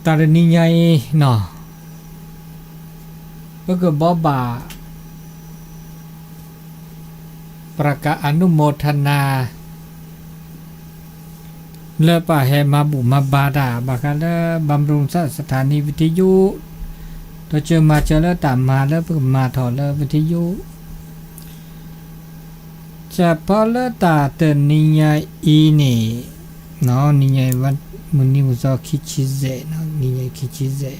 တၢ်တနံၤညါအံၤနီၤ, ပကဘီဘၣ် ပှၤက อนุโมทนา လၢပှၤဟဲမၤဘူၣ်မၤဘါတၢ် ဘၣ်ဃးလၢ บำรุงสถานีวิทยุ ဒီးစၢၤမၤစၢၤလၢတၢ်မၤလၢပကမၤထီၣ်လၢ วิทยุ စးဖီလၢတၢ်တနံၤညါအံၤန့ၣ်, နံၤညါအံၤ မုၢ်နံၤမုၢ်သီ ခံဆံယဲၢ်, နံၤညါအံၤ ခံဆံယဲၢ်,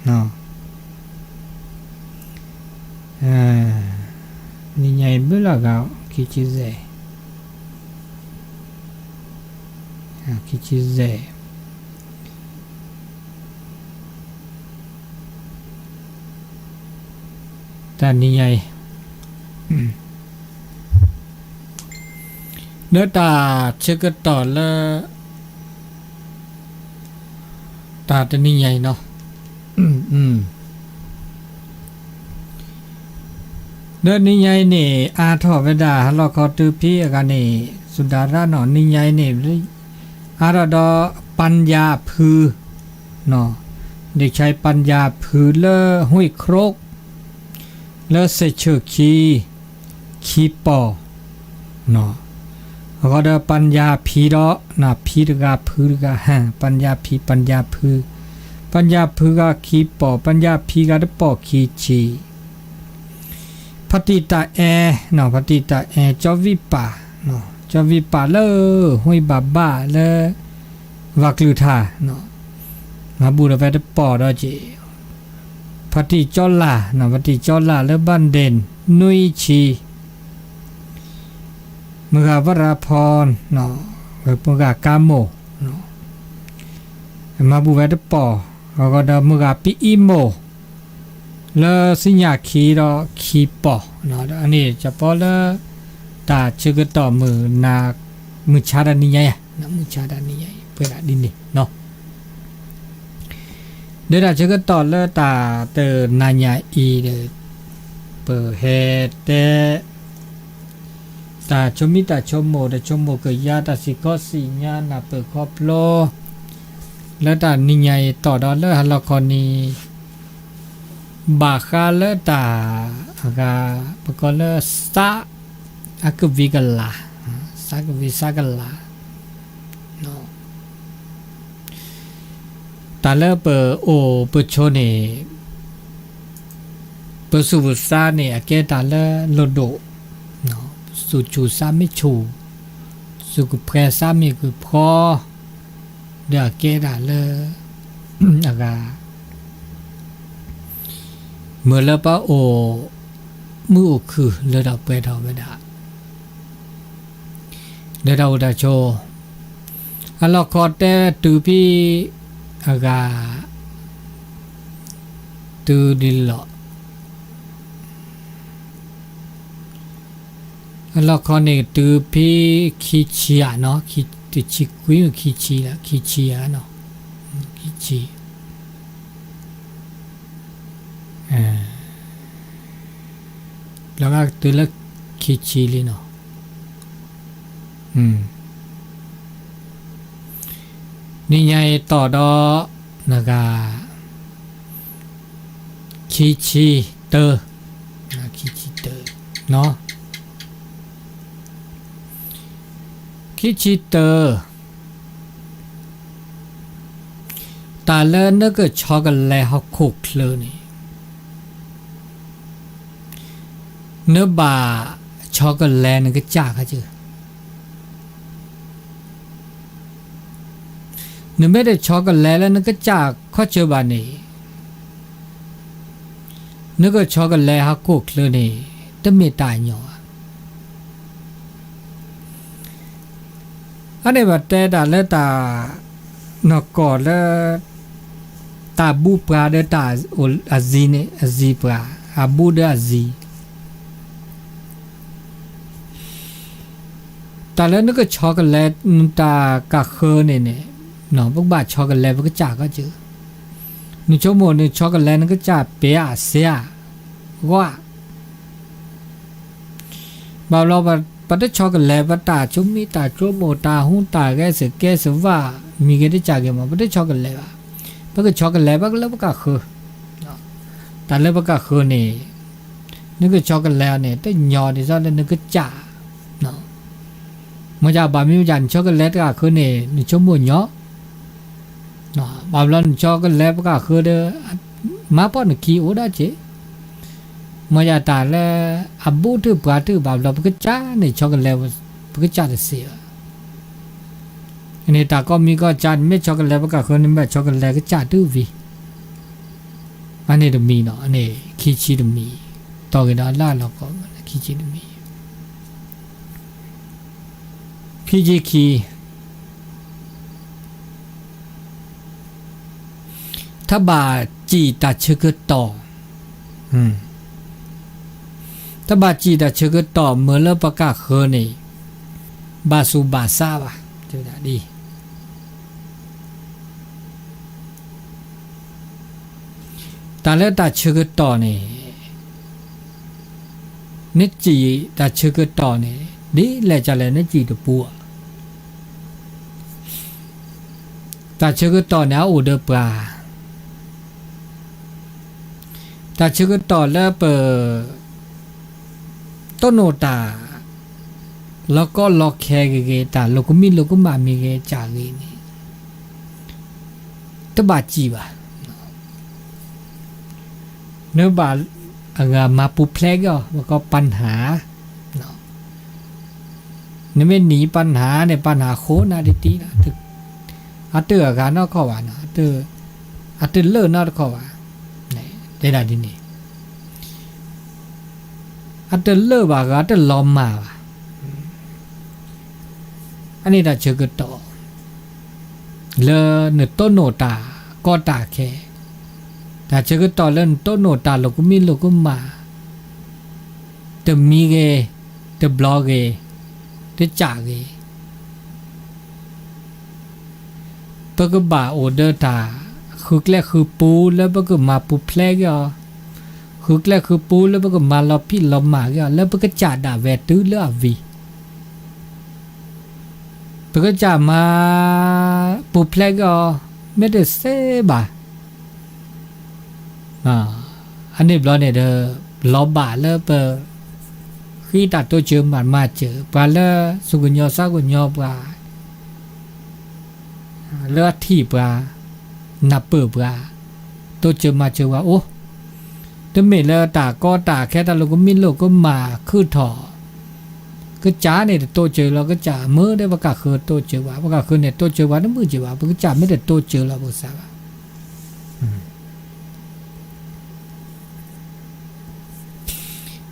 နံၤညါအံၤ ဘၣ်လီၤဂာ် ခံဆံယဲၢ်, ခံဆံယဲၢ် တၢ်နံၤညါအံၤ လၢတၢ်ဆၢကတီၢ်လၢ တၢ်တနံၤညါအံၤနီၤ, လၢနံၤညါအံၤန့ၣ် အါထီၣ်ဝဲဒၣ် ဟါလီၤခီတုၤဖဲအဂၤန့ၣ် စူၤဒၤရၣ်နီၤ, နံၤညါအံၤန့ၣ် အါထီၣ်ဒီး ပၢ်ယၢ်ဖု เด็กชาย ပၢ်ယၢ်ဖု လၢ ห้วยครก လၢစဲးဆၢၣ်ခံ ခံပီၢ်, အဃိဒီး ပၢ်ယၢ်ဖံဒီး ဖံတဂၤဖုတဂၤ, ပၢ်ယၢ်ဖံ ပၢ်ယၢ်ဖု, ပၢ်ယၢ်ဖုဂၤခံပီၢ်, ပၢ်ယၢ်ဖံဂၤတပီၢ်ခံဆံ ဖါတံၢ်တၢ်အဲၣ်, ဖါတံၢ်တၢ်အဲၣ် ကၠီဝံၣ်ပၢ်, ကၠီဝံၣ်ပၢ်လၢ ห้วยบาบา လၢ ဝၤကျုၤထၣ်, မၤဘူၣ်ဒီးဖဲတပီၢ်ဒီးက့ၤ, ဖါတံၢ်ကၠီလၢ်, ဖါတံၢ်ကၠီလၢ်လၢ ဘၣ်ဒ့ၣ်နွံဆံ, မုၢ်ဂၤဝရၤဖီ, မုၢ်ဂၤကါမိၢ်, မၤဘူၣ်ဝဲတပီၢ်, အဃိဒီးမုၢ်ဂၤပံအံမိၢ် လၢစံညၣ်ခံဒီးခံပီၢ်, အန့ၣ်စးဖီလၢ တၢ်ဆၢကတီၢ်မုၢ်နၤ မုၢ်ဆါတနံၤညါအံၤ, မုၢ်ဆါတနံၤညါအံၤ ပှဲၤဒၣ်ဒ်န့ၣ်နီၤ, ဒီးတၢ်ဆၢကတီၢ်လၢတၢ်တနံၤညါအံၤဒီး ပဟဲတဲ တၢ်ဆိမိၣ်တၢ်ဆိကမိၣ် တၢ်ဆိကမိၣ်ကယၤ တၢ်စံၣ်ခီစံၣ်ညါ နၢ်ပၢၢ်ခီဖျိ လၢတၢ်နံၤညါအံၤ တီၢ်ဒီးလၢဟါလီၤခီန့ၣ် ဘၣ်ဃးလၢတၢ်အဂၤ ပကိးလၢ သးအကဝံၤကလၤ, သးကဝံၤသးကလၤ တၢ်လၢပအိၣ်ပဆိးန့ၣ် ပသူၣ်ပသးန့ၣ် အကဲတၢ်လၢလိၣ်ဒိၣ်, သူၣ်ဆူၣ်သးမ့ၢ်ဆူၣ်, သူၣ်ကဖှဲသးမ့ၢ်ကဖှီ, ဒီးအကဲတၢ်လၢ အဂၤ မ့ၢ်လၢပအိၣ်မုာ်အိၣ်ခုၣ်လၢတၢ်ပှဲၤထီၣ်ဝဲဒၣ် လၢတၢ်အိၣ်တၢ်ဆိး, အလီၢ်ခီတဲတုၤဖဲအဂၤ တုၤဒ်လီၤ, အလီၢ်ခီန့ၣ်တုၤဖဲခံဆံဧါနီၤ, တဆံခွံ ခံဆံလၢ ခံဆံဧါနီၤ, ခံဆံ လီၤဂာ်တုၤလၢခံဆံလံနီၤ, နံၤညါအံၤတီၢ်ဒီး နဂၤ ခံဆံတၢ, ခံဆံတၢ, ခံဆံတၢ, တၢ်လၢနကဆီကလဲၤဟီၣ်ခိၣ်ချၢန့ၣ် နဘၣ်ဆီကလဲၤနကစၢ်ခီကၢ, နမ့ၢ်တဆီကလဲၤလၢနကစၢ်ခီကၢဘၣ်န့ၣ် နကဆီကလဲၤဟီၣ်ခိၣ်ချၢန့ၣ် တမ့ၢ်တၢ်ညီဘၣ်. အန့ၣ်ပတဲတၢ်လၢတၢ် နီၢ်ကီၢ်လၢ တၢ်ဘူးပှၤဒီးတၢ်အဇံန့ၣ် အဇံပှၤ, အဘူးဒီးအဇံ တၢ်လၢနကဆီကလဲၤ နတၢ်ကဃၢၤန့ၣ်န့ၣ် ပကဘၣ်ဆီကလဲၤပကစၢ်ခီကၢ, နဆိကမိၣ်နဆီကလဲၤနကစၢ်ပဲဧါ စဲဧါ ဂီၢ်ဧါ, ဘၣ်ဘျီ ပတဆီကလဲၤပတၢ်ဆိမိၣ်တၢ်ဆိကမိၣ် တၢ်ဟူးတၢ်ဂဲၤ စကဲစဝၣ် မံၤဂ့ၤတစၢ်ဂ့ၤမး ပတဆီကလဲၤဘၣ်. ပကဆီကလဲၤဘၣ်လၢပကၣ်ဃၢ, တၢ်လၢပကၣ်ဃၢန့ၣ် နကဆီကလဲၤအီၤန့ၣ် တညီဒ်သိးလၢနကစၢ်, မ့ၢ်ဒ်ဘၣ်မနုၤမ့ၢ်ဒ် နဆီကလဲၤတကၣ်ဃၢန့ၣ် နဆိကမိၣ်ညီ ဘၣ်ဘျီနဆီကလဲၤပကၣ်ဃၢဒီး မၤပိာ်နခံအိၣ်ဒၣ်က့ၤ, မ့ၢ်ဒ်တၢ်လၢအဘူးထုးပှၤထုးဘၣ်ဘျီ ပကစၢ်န့ၣ်ဆီကလဲၤ ပကစၢ်တစ့ဘၣ်. န့ၣ်တၢ်ကိးမံၤကိးကၢ်န့ၣ် မ့ၢ်ဆီကလဲၤပကၣ်ဃၢန့ၣ် မ့ၢ်ဆီကလဲၤကစၢ်တုၤဝံၤ, အန့ၣ်တမံၤနီၤ, အန့ၣ်ခံဆံတမံၤ, တီၢ်က့ၤဒီးလၢအလီၢ်ကီၢ် ခံဆံတမံၤ. ခံဆံခံ, ထဘၣ်စံၣ်တၢ်ဆၢကတီၢ်, ထဘၣ်စံၣ်တၢ်ဆၢကတီၢ်မၢလၢပကၣ်ဃၢန့ၣ် ဘၣ်ဆူးဘၣ်ဆါဘၣ်, တဲဝဲဒၣ်ဒ် တၢ်လၢတၢ်ဆၢကတီၢ်န့ၣ်, နစံၣ်တၢ်ဆၢကတီၢ်န့ၣ် ဒ်လဲၣ်ကလဲၣ် နစံၣ်တပူၤဧါ. တၢ်ဆၢကတီၢ်န့ၣ် အအိၣ်ဒီးပှၤ, တၢ်ဆၢကတီၢ်လၢပ တိၢ်နီၣ်တၢ် လီၤကီလီၤခဲဂ့ၤဂ့ၤ တၢ်လိာ်ကမံၣ်လိာ်ကမၣ်မ့ၢ်ဂ့ၤ ကစၢ်ဂ့ၤန့ၣ် တဘၣ်စံၣ်ဘၣ်. နဘၣ်အဂၤမၤပူၤဖျဲးက့ၤအီၤ ပကိးပၢ်နဟါ, နမ့ၢ်နံၤပၢ်နဟါန့ၣ် ပၢ်နဟါဃိနၤတံၢ်တံၢ်လီၤ, အတအဂၤနီတခီၣ်ဘၣ်, အတလၢာ်နီတခီၣ်ဘၣ်, တဲဒၣ်ဒ်န့ၣ် အတလၢာ်ဘၣ်ဂ့ၤ အတလီၤမၢ်ဘၣ်. အန့ၣ်တၢ်ဆၢကတီၢ် လၢနတိၢ်နီၣ်တၢ်ကီတၢ်ခဲ, တၢ်ဆၢကတီၢ်လၢနတိၢ်နီၣ်တၢ်လိာ်ကမံၣ်လိာ်ကမၣ်, တမံၤဂ့ၤ, တဘျီဂ့ၤ, တကၢ်ဂ့ၤ ပကဘၣ်အိၣ်ဒီးတၢ် ဃုကျဲဃုပူလၢပကမၤပူၤဖျဲးက့ၤအီၤ, ဃုကျဲဃုပူလၢပကမၤလီၤဖံးလီၤမၢ်က့ၤအီၤ လၢပကစၢ်ဒၣ်ဝဲတုၤလၢအဝံၤ, ပကစၢ်မၤပူၤဖျဲးက့ၤအီၤ မ့ၢ်တသ့ဘၣ်. အန့ၣ်ဘျီန့ၣ်ဒီး လီၤဘၣ်လၢပ ဃ့တၢ်တိစၢၤမၤမၤစၢၤ ပှၤလၢစူၢ်ကညီစၢ်ကညီပှၤ လၢအထံၣ်ပှၤ နၢ်ပၢၢ်ပှၤ တိစၢၤမၤစၢၤပှၤအိၣ်, တမ့ၢ်လၢတၢ်ကီတၢ်ခဲတၢ်လိာ်ကမံၣ်လိာ်ကမၣ်ခုၣ်ထီၣ်, ကစၢ်န့ၣ်တတိစၢၤလီၤ ကစၢ်မ့ၢ်ဒီးပကၣ်ဃၢတိစၢၤဘၣ်, ပကၣ်ဃၢန့ၣ်တိစၢၤပှၤတမုာ်စၢၤဘၣ်, ပကစၢ်မ့ၢ်တတိစၢၤလီၤပကစၢ်ဘၣ်.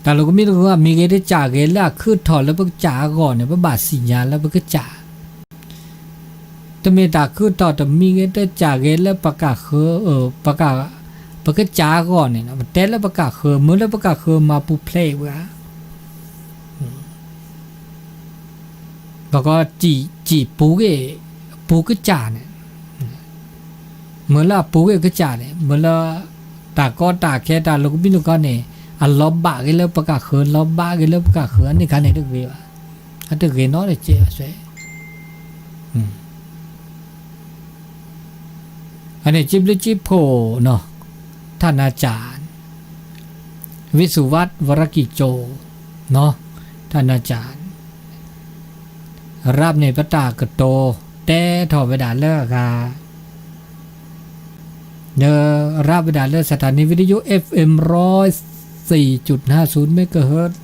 တၢ်လိာ်ကမံၣ်လိာ်ကမၣ်မ့ၢ်ဂ့ၤ တကၢ်ဂ့ၤလၢအခုၣ်ထီၣ်လၢပကစၢ်အဂီၢ်န့ၣ် ပဘၣ်သ့ၣ်ညါလၢပကစၢ်, တမ့ၢ်တၢ်ခုၣ်ထီၣ်တမံၤဂ့ၤ တကၢ်ဂ့ၤလၢပကၢ်ဃၢ, ပကစၢ်အဂီၢ်န့ၣ် ပတဲလၢပကၢ်ဃၢ မ့ၢ်လၢပကၢ်ဃၢမၤပူၤဖျဲးအံၤပှၤ ပကစံၣ်ပူၤဂ့ၤ ပူၤကစၢ်န့ၣ်, မ့ၢ်လၢအပူၤဂ့ၤကစၢ်န့ၣ် မ့ၢ်လၢ တၢ်ကီတၢ်ခဲတၢ်လိာ်ကမံၣ်လိာ်ကမၣ်န့ၣ် အလီၤဘၣ်ဂ့ၤလၢပကၢ်ဃၢ လီၤဘၣ်ဂ့ၤလၢပကၢ်ဃၢ အန့ၣ်ခါန့ၣ်တဂ့ၤဘၣ်, အတဂ့ၤနီတစဲးဘၣ်စဲး အန့ၣ်စံးဘျုးစံးဖှိၣ်နီၤ, ထၣ်နၤစၢ် ဝံၣ်သူၣ်ဝါ ဝရကံၣ်ကၠိ ထၣ်နၤစၢ် ရၢပ်န့ၣ် ပတၢ်ကတိၤတဲထီၣ်ဝဲဒၣ်လၢအဂၤ လၢရၢပ်ဝဲဒၣ်လၢ สถานีวิทยุ เอฟเอ็ม ร้อยสี่จุดห้าศูนย์ เมกะเฮิรตซ์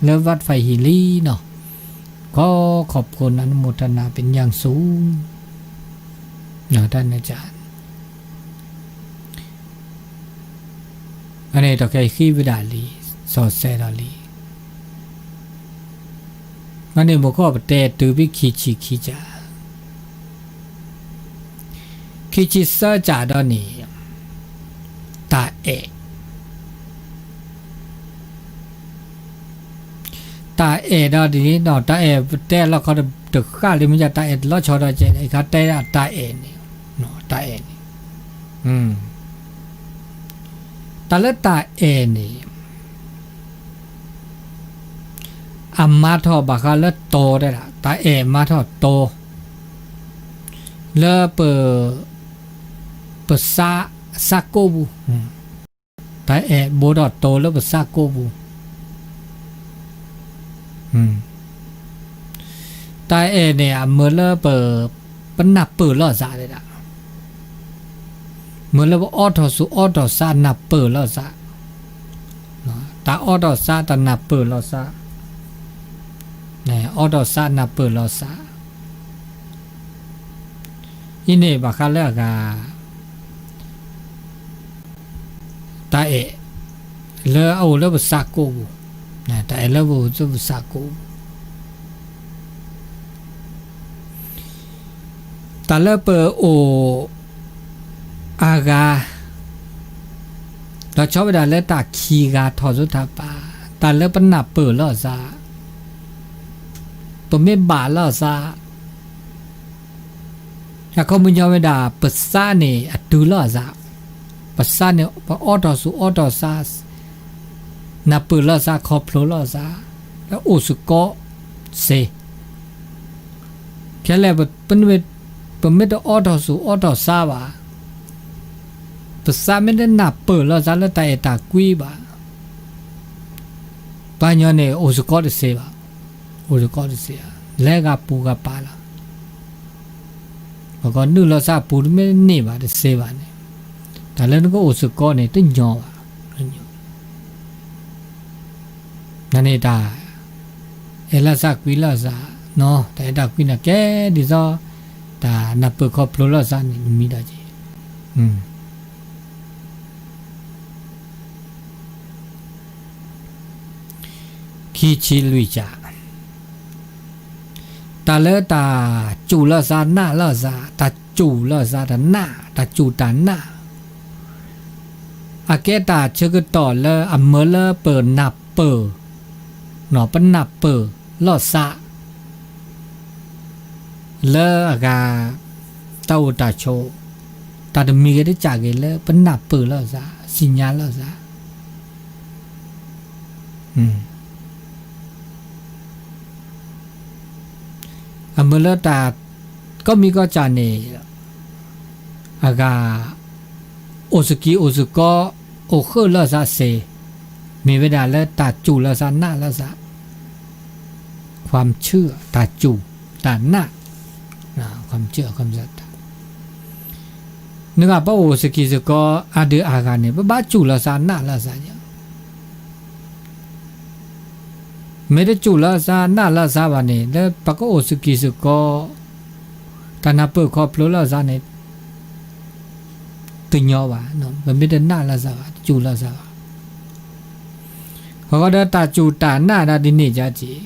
လၢ วัดไผ่หินลี နီၤ, ขอขอบคุณ อนุโมทนาเป็นอย่างสูง ထၣ်နၤစၢ် အန့ၣ်တၢ်ခဲအံၤဃ့ဝဲဒၣ်လံ, စီၤစဲဒီးလံ, အန့ၣ်မိၢ်ခီၣ်ပတဲတုၤဖဲခံဆံခံစၢ်, ခံဆံသၢစၢ်ဒီးန့ၣ် တၢ်အဲၣ် တၢ်အဲၣ်ဒီးဒ်န့ၣ် တၢ်အဲၣ်ပတဲလီၤခီတဃၣ်လံ မ့ၢ်ယတၢ်အဲၣ်တလီၤဆီဒီးကဲ အခါတဲဒၣ်တၢ်အဲၣ်န့ၣ်, တၢ်အဲၣ်န့ၣ်, တၢ်လၢတၢ်အဲၣ်န့ၣ် အမၤထီၣ်ဘၣ်ဃးလၢတီၤတဲဒၣ် တၢ်အဲၣ်မၤထီၣ်တီၤ လၢပ ပ ပသး, သးကိးပူၤ, တၢ်အဲၣ်ဘိးထီၣ်တိၤလၢပသးကိးပူၤ, တၢ်အဲၣ်န့ၣ် အမၢလၢပ, ပနၢ်ပၢၢ်လိာ်သးဒၣ်, မၢလၢပအီထီၣ်ဆူးအီထီၣ်သးနၢ်ပၢၢ်လိာ်သး, တၢ်အီထီၣ်သးတၢ်နၢ်ပၢၢ်လိာ်သး, အီထီၣ်သးနၢ်ပၢၢ်လိာ်သး, အံၤန့ၣ်ဘၣ်ဃးလၢအဂၤ တၢ်အဲၣ်လၢအအိၣ်လၢပသးကိးပူၤ, တၢ်အဲၣ်လၢပအိၣ်လၢပသးကိးပူၤ, တၢ်လၢပအိၣ်အဂၤ, ဒီးဆီဝဲဒၣ်လၢတၢ်ခံဂၤထီၣ်ဆူတၢ်ပာ်, တၢ်လၢပနၢ်ပၢၢ်လိာ်သး, ပမ့ၢ်ဘၣ်လိာ်သး အခီပညီဝဲဒၣ် ပသးန့ၣ်အတုၤလိာ်သး, ပသးန့ၣ် ပအီထီၣ်ဆူးအီထီၣ်သး, နၢ်ပၢၢ်လိာ်သး ခီဖျိလိာ်သး, လၢအိၣ်စ့ၢ်ကီးစ့ၢ်, ခဲလၢာ် ပမ့ၢ်တအီထီၣ်ဆူးအီထီၣ်သးဘၣ်, ပသးမ့ၢ်တနၢ်ပၢၢ်လိာ်သးလၢတၢ်အဲၣ်တၢ်ကွံဘၣ်, ပှၤကညီန့ၣ် အိၣ်စ့ၢ်ကီးတသ့ဘၣ်, အိၣ်စ့ၢ်ကီးတသ့ဘၣ်, လဲၤဂၤပူၤဂၤပၤလီၤ. ပှၤကညီနုာ်လိာ်သးပူၤတမ့ၢ်န့ၢ်ဘၣ်တသ့ဘၣ်န့ၣ်, တၢ်လၢနကအိၣ်စ့ၢ်ကီးန့ၣ် တညီဘၣ်. နန့ၣ်တၢ်အဲၣ်လိာ်သးကွံလိာ်သး, တၢ်အဲၣ်တၢ်ကွံန့ၣ်ကဲဒ်သိး တၢ်နၢ်ပၢၢ်ခီဖျိလိာ်သးန့ၣ် မံၤဒီးက့ၤ ခံဆံလွံၢ်က, တၢ်လၢတၢ်စူၢ်လိာ်သးနာ်လိာ်သး, တၢ်စူၢ်လိာ်သးတၢ်နာ်, တၢ်စူၢ်တၢ်နာ်, အကဲတၢ်ဆၢကတီၢ်လၢအမၢလၢပနၢ်ပၢၢ်, ပနၢ်ပၢၢ်လိာ်သး လၢအဂၤ တၢ်အိၣ်တၢ်ဆိး, တၢ်တမံၤဂ့ၤတကးဂ့ၤလၢပနၢ်ပၢၢ်လိာ်သး, သ့ၣ်ညါလိာ်သး, အမၢလၢတၢ် ကိးမံၤကိးကးန့ၣ် အဂၤ အိၣ်စကံအိၣ်စကီ အိၣ်ဃုာ်လိာ်သးစ့ၢ်, မ့ၢ်ဝဲဒၣ်လၢတၢ်စူၢ်လိာ်သးနာ်လိာ်သး, ความเชื่อ, တၢ်စူၢ်တၢ်နာ်, ความเชื่อ, နဂၤပအိၣ်စကံစကီအဒုးအဂၤန့ၣ် ပဘၣ်စူၢ်လိာ်သးနာ်လိာ်သး, မ့ၢ်တစူၢ်လိာ်သးနာ်လိာ်သးဘၣ်န့ၣ် လၢပကအိၣ်စကံစကီ တၢ်နၢ်ပၢၢ်ခီဖျိလိာ်သးန့ၣ် တညီဘၣ်, ပမ့ၢ်တနာ်လိာ်သးဘၣ်, တစူၢ်လိာ်သးဘၣ်. အဃိဒီးတၢ်စူၢ်တၢ်နာ်ဒၣ်ဒ်န့ၣ်ကဲက့ၤ,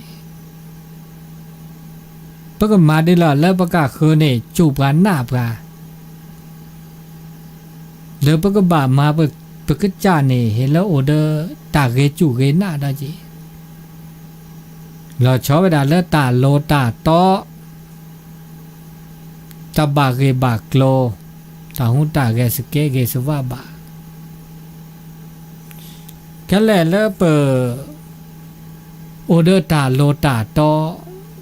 ပကမၤဒ်လဲၣ်လၢပကဃၢၤန့ၣ် စူၢ်ပှၤနာ်ပှၤ ဒီးပကဘၣ်မၤပကစၢ်န့ၣ် ဟ့ၣ်လၢအိၣ်ဒီးတၢ်ဂ့ၤစူၢ်ဂ့ၤနာ်ဒီးက့ၤ, လီၤဆီဝဲဒၣ်လၢတၢ်လိၤတၢ်တီ, တၢ်ဘၣ်ဂ့ၢ်ဘၣ်ကျိၤ, တၢ်ဟူးတၢ်ဂဲၤ စကဲဂ့ၤစဝးဘၣ်. ခဲလၢာ်လၢပ အိၣ်ဒီးတၢ်လိၤတၢ်တီ,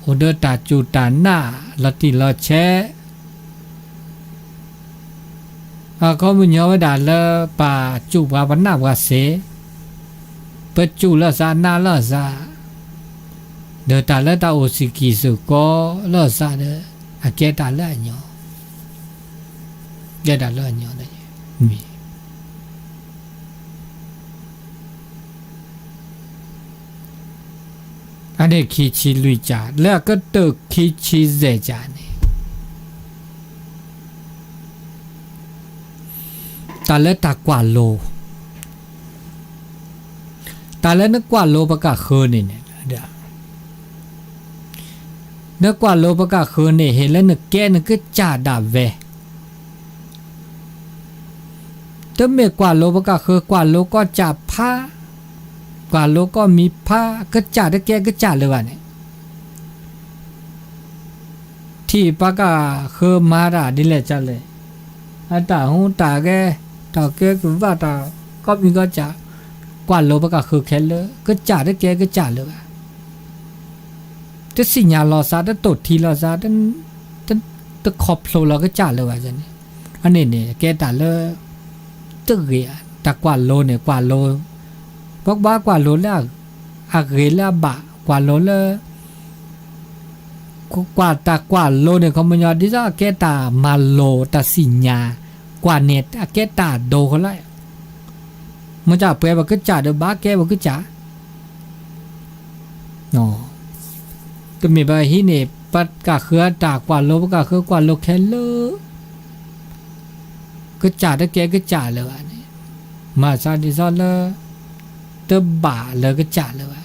အိၣ်ဒီးတၢ်စူၢ်တၢ်နာ် လီၤတံၢ်လီၤဆဲး, အခီပညီဝဲဒၣ်လၢပစူၢ်ပှၤပနာ်ပှၤစ့ၢ်, ပစူၢ်လိာ်သးနာ်လိာ်သး, ဒီးတၢ်လၢတၢ်အိၣ်စ့ၢ်ကီးစ့ၢ်ကီးလိာ်သးဒီး အကဲတၢ်လၢအညီ, ကဲတၢ်လၢအညီ, မ့ၢ် အန့ၣ်ခံဆံလွံၢ်က, လၢအကတၢၢ်ခံဆံယဲၢ်ကန့ၣ်, တၢ်လၢတၢ်ကွၢ်လိၤ, တၢ်လၢနကွၢ်လိၤပကဃၢၤန့ၣ်န့ၣ်, နကွၢ်လိၤပကဃၢၤန့ၣ် ဟ့ၣ်လၢနကဲနကစၢ်ဒၣ်ဝဲ တမ့ၢ်ကွၢ်လိၤပကဃၢၤ ကွၢ်လိၤကီၢ်စၢ်ဖး, ကွၢ်လိၤကီၢ်မံၤဖး, ကစၢ်တကဲကစၢ်လၢၤဘၣ်န့ၣ်, ထံၣ်ပှၤကဃၢၤမၤတၢ်ဒ်လဲၣ်ကလဲၣ်, အတၢ်ဟူးတၢ်ဂဲၤ, တၢ်ကဲကဘၣ်တၢ်, ကီၢ်မံၤကီၢ်စၢ်, ကွၢ်လိၤပကဃၢၤခဲလၢာ်, ကစၢ်တကဲကစၢ်လၢၤဘၣ် တသ့ၣ်ညါလီၤသး, တတိၢ်ထံလီၤသး, တခီဖျိလီၤကစၢ်လၢၤဘၣ်န့ၣ်, အန့ၣ်န့ၣ် ကဲတၢ်လၢ တဂ့ၤဧါ, တၢ်ကွၢ်လိန့ၣ် ကွၢ်လိ, ပကဘၣ်ကွၢ်လိလၢ အဂ့ၤလၢအဘၣ်, ကွၢ်လိလၢ ကွၢ်တၢ်ကွၢ်လိန့ၣ် ခီပညီ ဒ်သိးအကဲတၢ်မၤလိာ်တၢ်စံၣ်ညါ, ကွၢ်န့ၣ်အကဲတၢ်ဒိဃီလီၤ. မ့ၢ်တၢ်ပှဲၤပကစၢ်ဒီးဘၣ်ကဲပကစၢ် တမ့ၢ်ပဟံးန့ၣ် ပကဃၢတၢ်ကွၢ်လိ ပကဃၢကွၢ်လိခဲလၢာ်, ကစၢ်တကဲကစၢ်လၢၤဘၣ်န့ၣ်, မၤစၢ်ဒ်သိးလၢ တဘၣ်လၢကစၢ်လၢၤဘၣ်.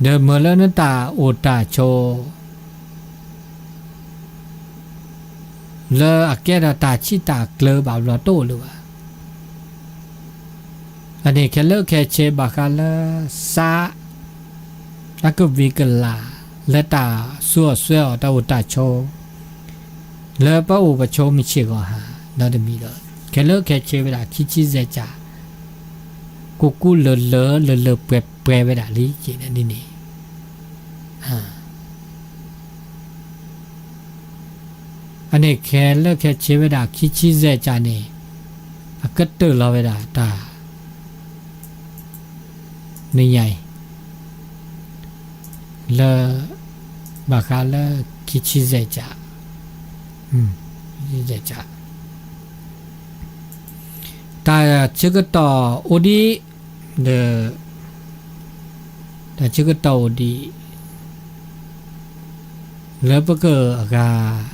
ဒီးမ့ၢ်လၢနတၢ်အိၣ်တၢ်ဆိး လၢအကဲထီၣ်တၢ်ဆံးတၢ်ကျၢၤဘၣ်ဘျီ တအိၣ်လၢၤဘၣ်. အန့ၣ်ခဲလၢာ်ခဲဆ့ဘၣ်ဃးလၢ စး အကဝံၤကလၤ လၢတၢ်စူၤအီၣ်စွဲအီၣ် တၢ်အိၣ်တၢ်ဆိး လၢပအိၣ်ပဆိးမုၢ်ဆ့ၣ်ဂီၤဟါ ဒီးတမံၤဒီး ခဲလၢာ်ခဲဆ့ဝဲဒၣ် ခံဆံယဲၢ်ကၠး ကူကူလၢာ်လၢာ် လၢာ်လၢာ်ပှဲၤပှဲၤဝဲဒၣ်လံ က့ၤဒ်န့ၣ် အန့ၣ်ခဲလၢာ်ခဲဆ့ဝဲဒၣ် ခံဆံယဲၢ်ကၠးန့ၣ် အကတၢၢ်လီၤဝဲဒၣ်တၢ် နံၤညါအံၤ လၢ ဘၣ်ဃးလၢ ခံဆံယဲၢ်ကၠး ခံဆံယဲၢ်ကၠး တၢ်ဆၢကတီၢ်အိၣ်ဒံး ဒီး တၢ်ဆၢကတီၢ်အိၣ်ဒံး လၢပကအဂၤ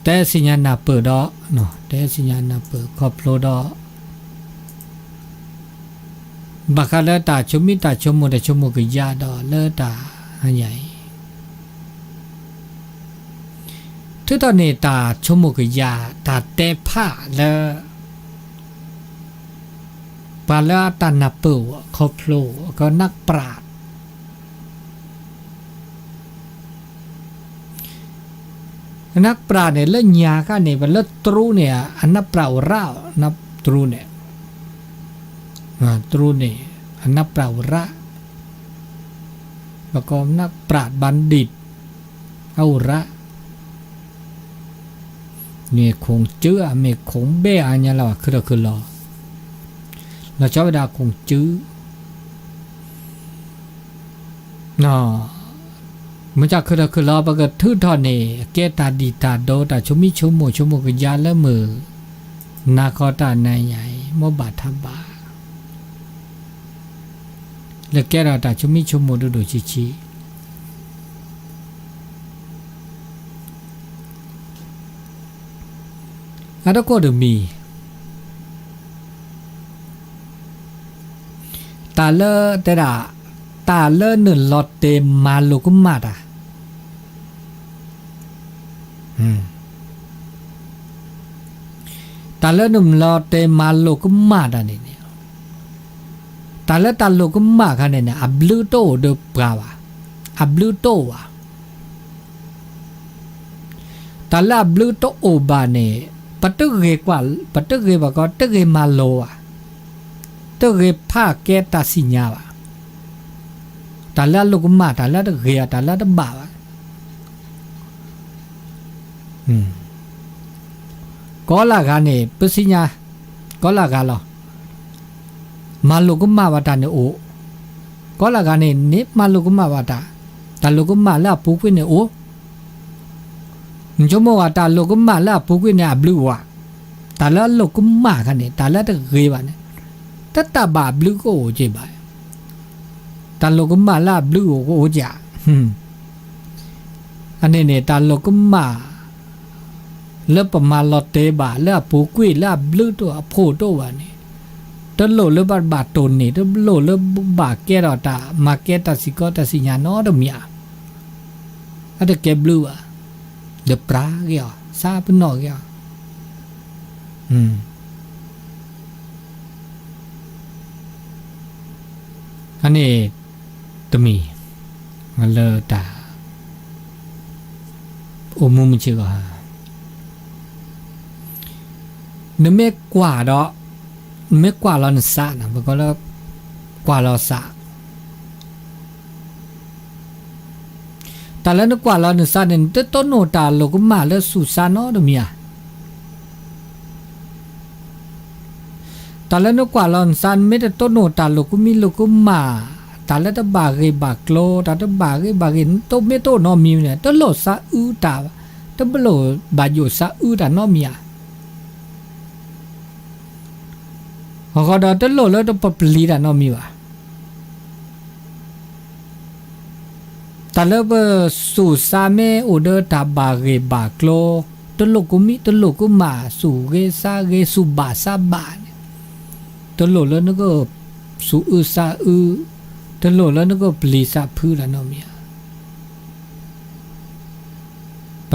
တဲသ့ၣ်ညါနၢ်ပၢၢ်ဒီး တဲသ့ၣ်ညါနၢ်ပၢၢ်ခီဖျိဒီး ဘၣ်ဃးလၢတၢ်ဆိမိၣ်တၢ်ဆိကမိၣ် တၢ်ဆိကမိၣ်ကယၤဒီးလၢတၢ်ဟါညါအံၤ ထုးထီၣ်န့ၢ်တၢ်ဆိကမိၣ်ကယၤ တၢ်တဲဖးလၢ ပှၤလၢအတၢ်နၢ်ပၢၢ်အိၣ် အခီဖျိအိၣ် အကနၣ်ပြး နၢ်ပြးန့ၣ် လၢညါခါန့ၣ် ပလၢတြူန့ၣ် အနၢ်ပြးအိၣ်ရၣ် နၢ်တြူန့ၣ် တြူန့ၣ် အနၢ်ပြးအိၣ်ရၣ် ပကိးနၢ်ပြး bandit အအိၣ်ရၣ် မ့ၢ်ခိၣ်စု အမ့ၢ်ခိၣ်ဘဲၣ်အါညါလၢ ခုထီၣ်ခုလီၤ လီၤဆီဝဲဒၣ်ခိၣ်စု မ့ၢ်တၢ်ခုထီၣ်ခုလီၤ ပကထုးထီၣ်န့ၣ် အကဲတၢ်ဒံၣ်တၢ်ဒိ တၢ်ဆိမိၣ်ဆိကမိၣ် ဆိကမိၣ်ကယၤလၢမုၢ်နၤခီတၢ်နၤညါအံၤ မိၢ်ဘၣ်ထးဘၣ် လၢကဲထီၣ်တၢ်ဆိမိၣ်ဆိကမိၣ်ဒိၣ်ဒိၣ်ဆံးဆံး အတကိၢ်တမံၤ တၢ်လၢတဲဒၣ် တၢ်လၢနလီၤတဲာ်မၤလိာ်ကမၣ်တၢ် တၢ်လၢနလီၤတဲာ်မၤလိာ်ကမၣ်တၢ်န့ၣ်န့ၣ် တၢ်လၢတၢ်လိာ်ကမၣ်ခါန့ၣ်န့ၣ် အဘျုးတအိၣ်ဒီးပှၤဘၣ်, အဘျုးတအိၣ်ဘၣ်. တၢ်လၢအဘျုးတအိၣ်ဘၣ်န့ၣ် ပတဂ့ၤကွၢ်, ပတဂ့ၤဘၣ်ကီ တဂ့ၤမၤလိာ်ဘၣ်, တဂ့ၤဖးကဲတၢ်စံၣ်ညါဘၣ်. တၢ်လၢအလိာ်ကမၣ်, တၢ်လၢတဂ့ၤဘၣ်, တၢ်လၢတဘၣ်ဘၣ် ကိးလၢဂၤန့ၣ် ပသ့ၣ်ညါ, ကိးလၢဂၤလီၤ. မၤလိာ်ကမၣ်ဘၣ်တၢ်န့ၣ်အိၣ်, ကိးလၢဂၤန့ၣ် န့ၣ်မၤလိာ်ကမၣ်ဘၣ်တၢ်, တၢ်လိာ်ကမၣ်လၢအပူၤကွံာ်န့ၣ်အိၣ်, နဆိကမိၣ်ဝဲတၢ်လိာ်ကမၣ်လၢအပူၤကွံာ်န့ၣ် အဘျုးအိၣ်ဧါ. တၢ်လၢအလိာ်ကမၣ်ခါန့ၣ် တၢ်လၢတဂ့ၤဘၣ်န့ၣ် တတၢ်ဘၣ်အဘျုးကအိၣ်က့ၤဘၣ်. တၢ်လိာ်ကမၣ်လၢအဘျုးအိၣ်ကအိၣ်က့ၤဧါ. အန့ၣ်န့ၣ် တၢ်လိာ်ကမၣ် လၢပမၤလီၤတဲာ်ဘၣ် လၢအပူၤကွံာ် လၢအဘျုးတအိၣ် အဖှိၣ်တအိၣ်ဘၣ်န့ၣ် တလိၣ်လၢဘၣ်တဘၣ်တိၢ်န့ၢ်, တလိၣ်လၢဘၣ်ကဲထီၣ်တၢ် မၤကဲတၢ်စံၣ်ကီတၢ်စံၣ်ညါနီတမံၤဧါ. အတကဲဘျုးဘၣ်, ဒီးပြးက့ၤအီၤ, စးပနီၣ်က့ၤအီၤ. အန့ၣ်တမံၤ လၢတၢ် အိၣ်မူမုၢ်ဆ့ၣ်ဂီၤ, နမ့ၢ်ကွၢ်ဒီး, နမ့ၢ်ကွၢ်လီၤနသးန့ၣ် ပကိးလၢ ကွၢ်လီၤသး န တၢ်လၢနကွၢ်လီၤနသးန့ၣ် နတတိၢ်နီၣ်တၢ်လိာ်ကမၣ်လၢသူၣ်စါနီတမံၤဧါ. တၢ်လၢနကွၢ်လီၤနသး နမ့ၢ်တတိၢ်နီၣ်တၢ်လိာ်ကမံလိာ်ကမၣ်, တၢ်လၢတဘၣ်ဂ့ၤဘၣ်ကျိၤ, တၢ်တဘၣ်ဂ့ၤဘၣ်ဂ့ၤ နတိၢ်မ့ၢ်တိၢ်နီတမံၤန့ၣ် တလိၣ်သးအုးတၢ်, တလိၣ်ဘၣ်ယိၣ်သးအုးတၢ်နီတမံၤဧါ. အဃိဒီးတလိၣ်လၢတပပျံၤတၢ်နီတမံၤဘၣ်. တၢ်လၢပသူၣ်စါမ့ၢ်အိၣ်ဒီးတၢ်ဘၣ်ဂ့ၤဘၣ်ကျိၤ, တလိၣ်ကမံတလိၣ်ကမၣ်, သူၣ်ဂ့ၤသးဂ့ၤ, သူၣ်ဘၣ်သးဘၣ်န့ၣ်, တလိၣ်လၢနက သူၣ်အုးသးအုး, တလိၣ်လၢနကပျံၤသးဖုးတၢ်နီတမံၤဧ